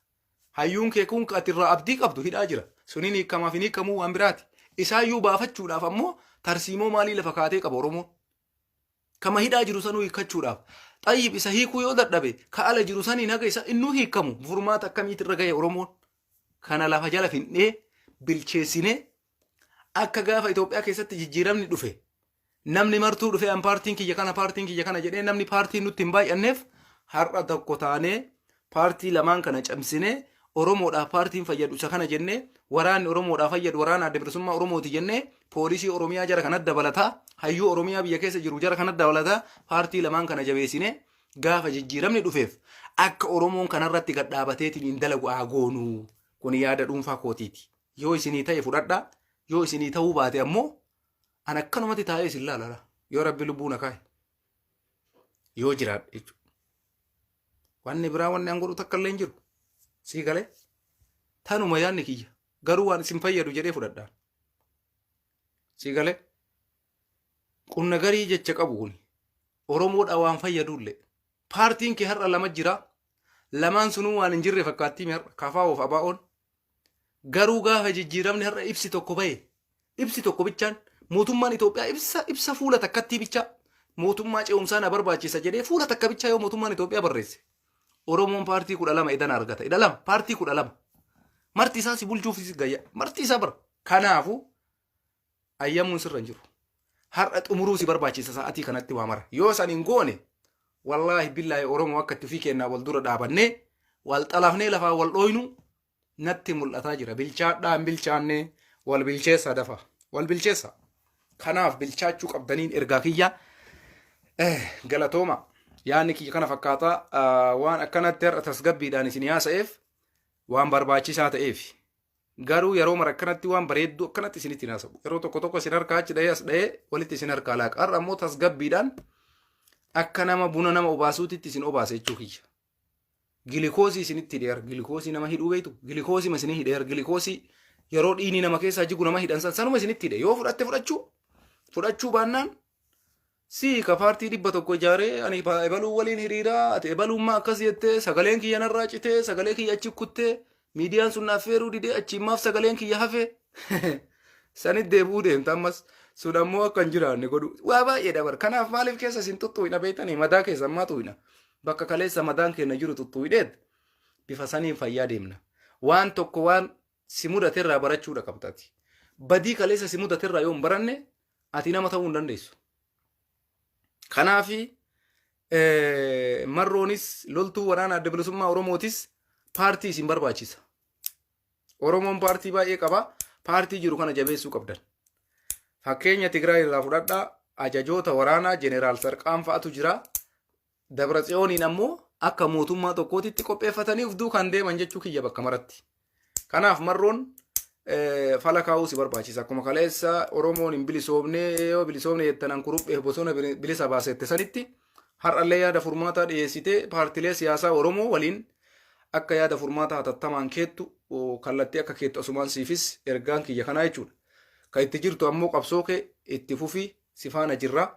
Hayyuun kee kun ati irraa abdii qabdu hidhaa jira. Suniin hiikamaaf hin hiikamuu waan biraati. Isaayyuu baafachuudhaaf ammoo tarsiimoo maalii lafa kaatee qaba Oromoon? Kama hidhaa jiru sanuu hiikkachuudhaaf. Xayyib isa hiikuu yoo dadhabe ka ala jiru saniin haga isa innuu hiikamu furmaata akkamiitti irra gahe Oromoon? Kana lafa jala finnee bilcheessinee akka gaafa Itoophiyaa keessatti jijjiiramni dhufe namni martuu dhufee an paartiin kiyya kana paartiin kiyya kana jedhee namni paartiin nutti hin baay'anneef har'a tokko taanee paartii lamaan kana camsinee Oromoodhaaf paartiin fayyadu isa kana jennee waraanni Oromoodhaaf fayyadu waraana adda bilisummaa Oromooti jennee poolisii Oromiyaa jara kanatti dabalataa hayyuu Oromiyaa biyya keessa jiru jara kanatti dabalataa paartii lamaan kana jabeessinee gaafa jijjiiramni dhufeef akka Oromoon kanarratti gad dhaabateetiin hin dalagu haa goonuu kun yaada dhuunfaa kootiiti. Yoo isinii ta'e fudhadhaa, yoo isinii ta'uu baate ammoo an akkanumatti taa'ee isin laala. Yoo Rabbi lubbuu na kaa'e. Yoo jiraadhe jechuudha. Wanni biraa wanni an godhu takka illee hin jiru. Sii galee? Tanuma yaadni kiyya. Garuu waan isin fayyadu jedhee fudhadhaan. Sii galee? Qunna garii jecha qabu kuni. Oromoodha waan fayyadullee. Paartiin kee har'a lama jira. Lamaan sunuu waan hin jirre fakkaattii har'a. KFO fi ABO'n. Garuu gaafa jijjiiramni har'a ibsi tokko bahe ibsi tokko bichaan mootummaan Itoophiyaa ibsa ibsa fuula takkattii bichaa mootummaa ce'umsaa na barbaachisa jedhee fuula takka bichaa yoo mootummaan Itoophiyaa barreesse Oromoon paartii 12 edana argata. 12 paartii 12 marti isaa si bulchuuf si gayya marti isaa bara. Kanaafu ayyamuun sirra hin jiru. Har'a xumuruu si barbaachisa sa'atii kanatti waa mara. Yoo san hin goone wallaahi billaahi Oromoo akka itti ofii kennaa wal dura dhaabannee wal xalafnee lafaa wal dhooynu natti mul'ataa jira. Bilchaadhaa hin bilchaanne wal bilcheessa dafa. Wal bilcheessa. Kanaaf bilchaachuu qabdaniin ergaa kiyya. Galatooma. Yaadni kiyya kana fakkaataa waan akkanatti har'a tasgabbiidhaan isin haasa'eef waan barbaachisaa ta'eef. Garuu yeroo mara akkanatti waan bareedduu akkanatti isinitti hin haasa'u. Yeroo tokko tokko isin harkaa achi dhahee as dhahee walitti isin harkaa laaqa. Har'a ammoo tasgabbiidhaan akka nama buna nama obaasuutitti isin obaase jechuu kiyya. Gilikoosii isinitti hidheera. Gilikoosii nama hidhuu beektu? Gilikoosii isinii hidheera. Gilikoosii yeroo dhiigni nama keessaa jigu nama hidhan san sanuma isinitti hidhe. Yoo fudhatte fudhachuu fudhachuu baannaan Si ka paartii 100 ijaaree ani ebaluu waliin hiriiraa ati ebaluun maa akkas jettee sagaleen kiyya narraa citee sagalee kiyya achi kuttee miidiyaan sun naaf feeruu didee achiin maaf sagaleen kiyya hafe sanit deebi'uu deemta ammas sun ammoo akka hin jiraanne godhu waa baay'ee dabar kanaaf maaliif keessa isin xuxxuuyna beektanii madaa keessa ammaa xuuyna bakka kaleessa madaan keenya jiru xuxxuuyneet bifa saniin fayyaa deemna waan tokko waan si mudaterraa barachuudha qabda ati badii kaleessa si mudaterraa yoo hin baranne ati nama ta'uu hin dandeessu. Kanaafi Marroonis loltuu waraana Adda Bilisummaa Oromootis paartii isin barbaachisa. Oromoon paartii baay'ee qaba. Paartii jiru kana jabeessuu qabdan. Fakkeenya Tigraay irraa fudhadhaa, ajajoota waraanaa Jeneraal Sarqaan fa'atu jira. Dabratsiyooniin ammoo akka mootummaa tokkootitti qopheeffatanii of duukaan deeman jechuu kiyya bakka maratti. Kanaaf Marroon fala kaa'uu si barbaachisa. Akkuma kaleessa Oromoon hin bilisoomne, yoo bilisoomne jettan an kurupheef bosona bilisa baasette sanitti, har'allee yaada furmaataa dhiyeessitee paartilee siyaasaa Oromoo waliin akka yaada furmaataa hatattamaan keettu, kallattii akka keettu asumaan siifis ergaan kiyya kanaa jechuudha. Kan itti jirtu ammoo qabsoo kee itti fufi, si faana jirra.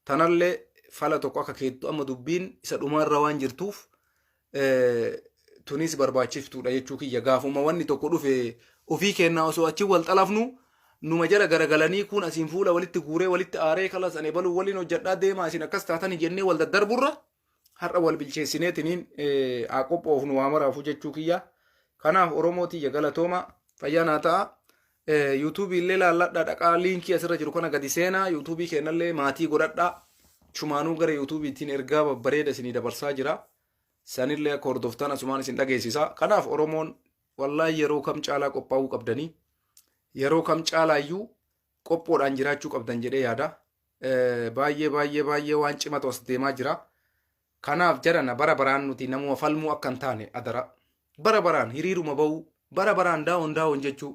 Tanallee fala tokko akka keettu, amma dubbiin isa dhumaarra waan jirtuuf tunis barbaachiftuudha jechuu kiyya. Gaafuma wanni tokko dhufe ofii kennaa osoo achi wal xalafnu numa jala garagalanii kun asiin fuula walitti guuree walitti aaree kalas ani baluu waliin hojjedhaa deemaa isin akkas taatanii jennee wal daddarburra, har'a wal bilcheessineetiniin haa qophoofnu waa maraafu jechuu kiyya. Kanaaf Oromoo tiyya, galatooma, fayyaa naa ta'a. Yuutuubii illee laalladhaa, dhaqaa liinkii asirra jiru kana gadi seenaa, yuutuubii kennallee maatii godhadhaa. Chumaanuu gara yuutuubiitiin ergaa babbareeda isinii dabarsaa jira. Sanillee akka hordoftan asumaan isin dhageessisa. Kanaaf Oromoon wallaahi yeroo kam caalaa qophaa'uu qabdanii, yeroo kam caalaayyuu qophoodhaan jiraachuu qabdan jedhee yaada. Baay'ee baay'ee baay'ee waan cimatu as deemaa jira. Kanaaf jarana bara baraan nuti namuma falmuu akka hin taane adara. Bara baraan hiriiruma ba'uu, bara baraan down down jechuu,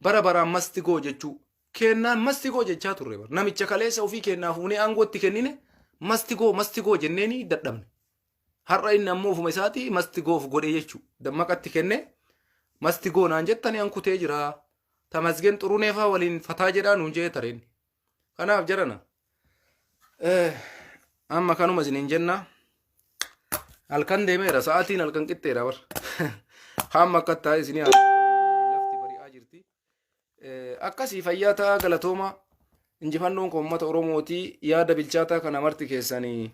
bara baraan must go jechuu. Kennaan must go jechaa turre bar. Namicha kaleessa ofii kennaa fuunee aangootti kennine must go, must go jenneeni dadhabne. Har'a inni ammoo ofuma isaatii must go of godhee jechuu. Dammaqatti kenne must go naan jettanii an kutee jira. Tamasgen Xuruneefaa waliin fataa jedhaa nuun jee tareen. Kanaaf jarana. Amma kanuma isiniin jenna. Halkan deemeera, sa'aatiin halkan qixxeera bar. Hamma akka taa'e isinii lafti bari'aa jirti. Akkasii, fayyaa ta'a, galatooma. Injifannoon kun uummata Oromootii. Yaada bilchaataa kana marti keessanii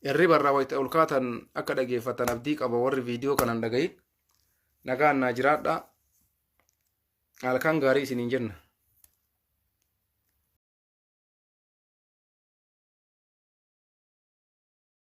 hirriba irraa wayita ol kaatan akka dhageeffatan abdii qaba, warri viidiyoo kanan dhagahin. Nagaan naa jiraadha. Halkan gaarii isiniin jenna.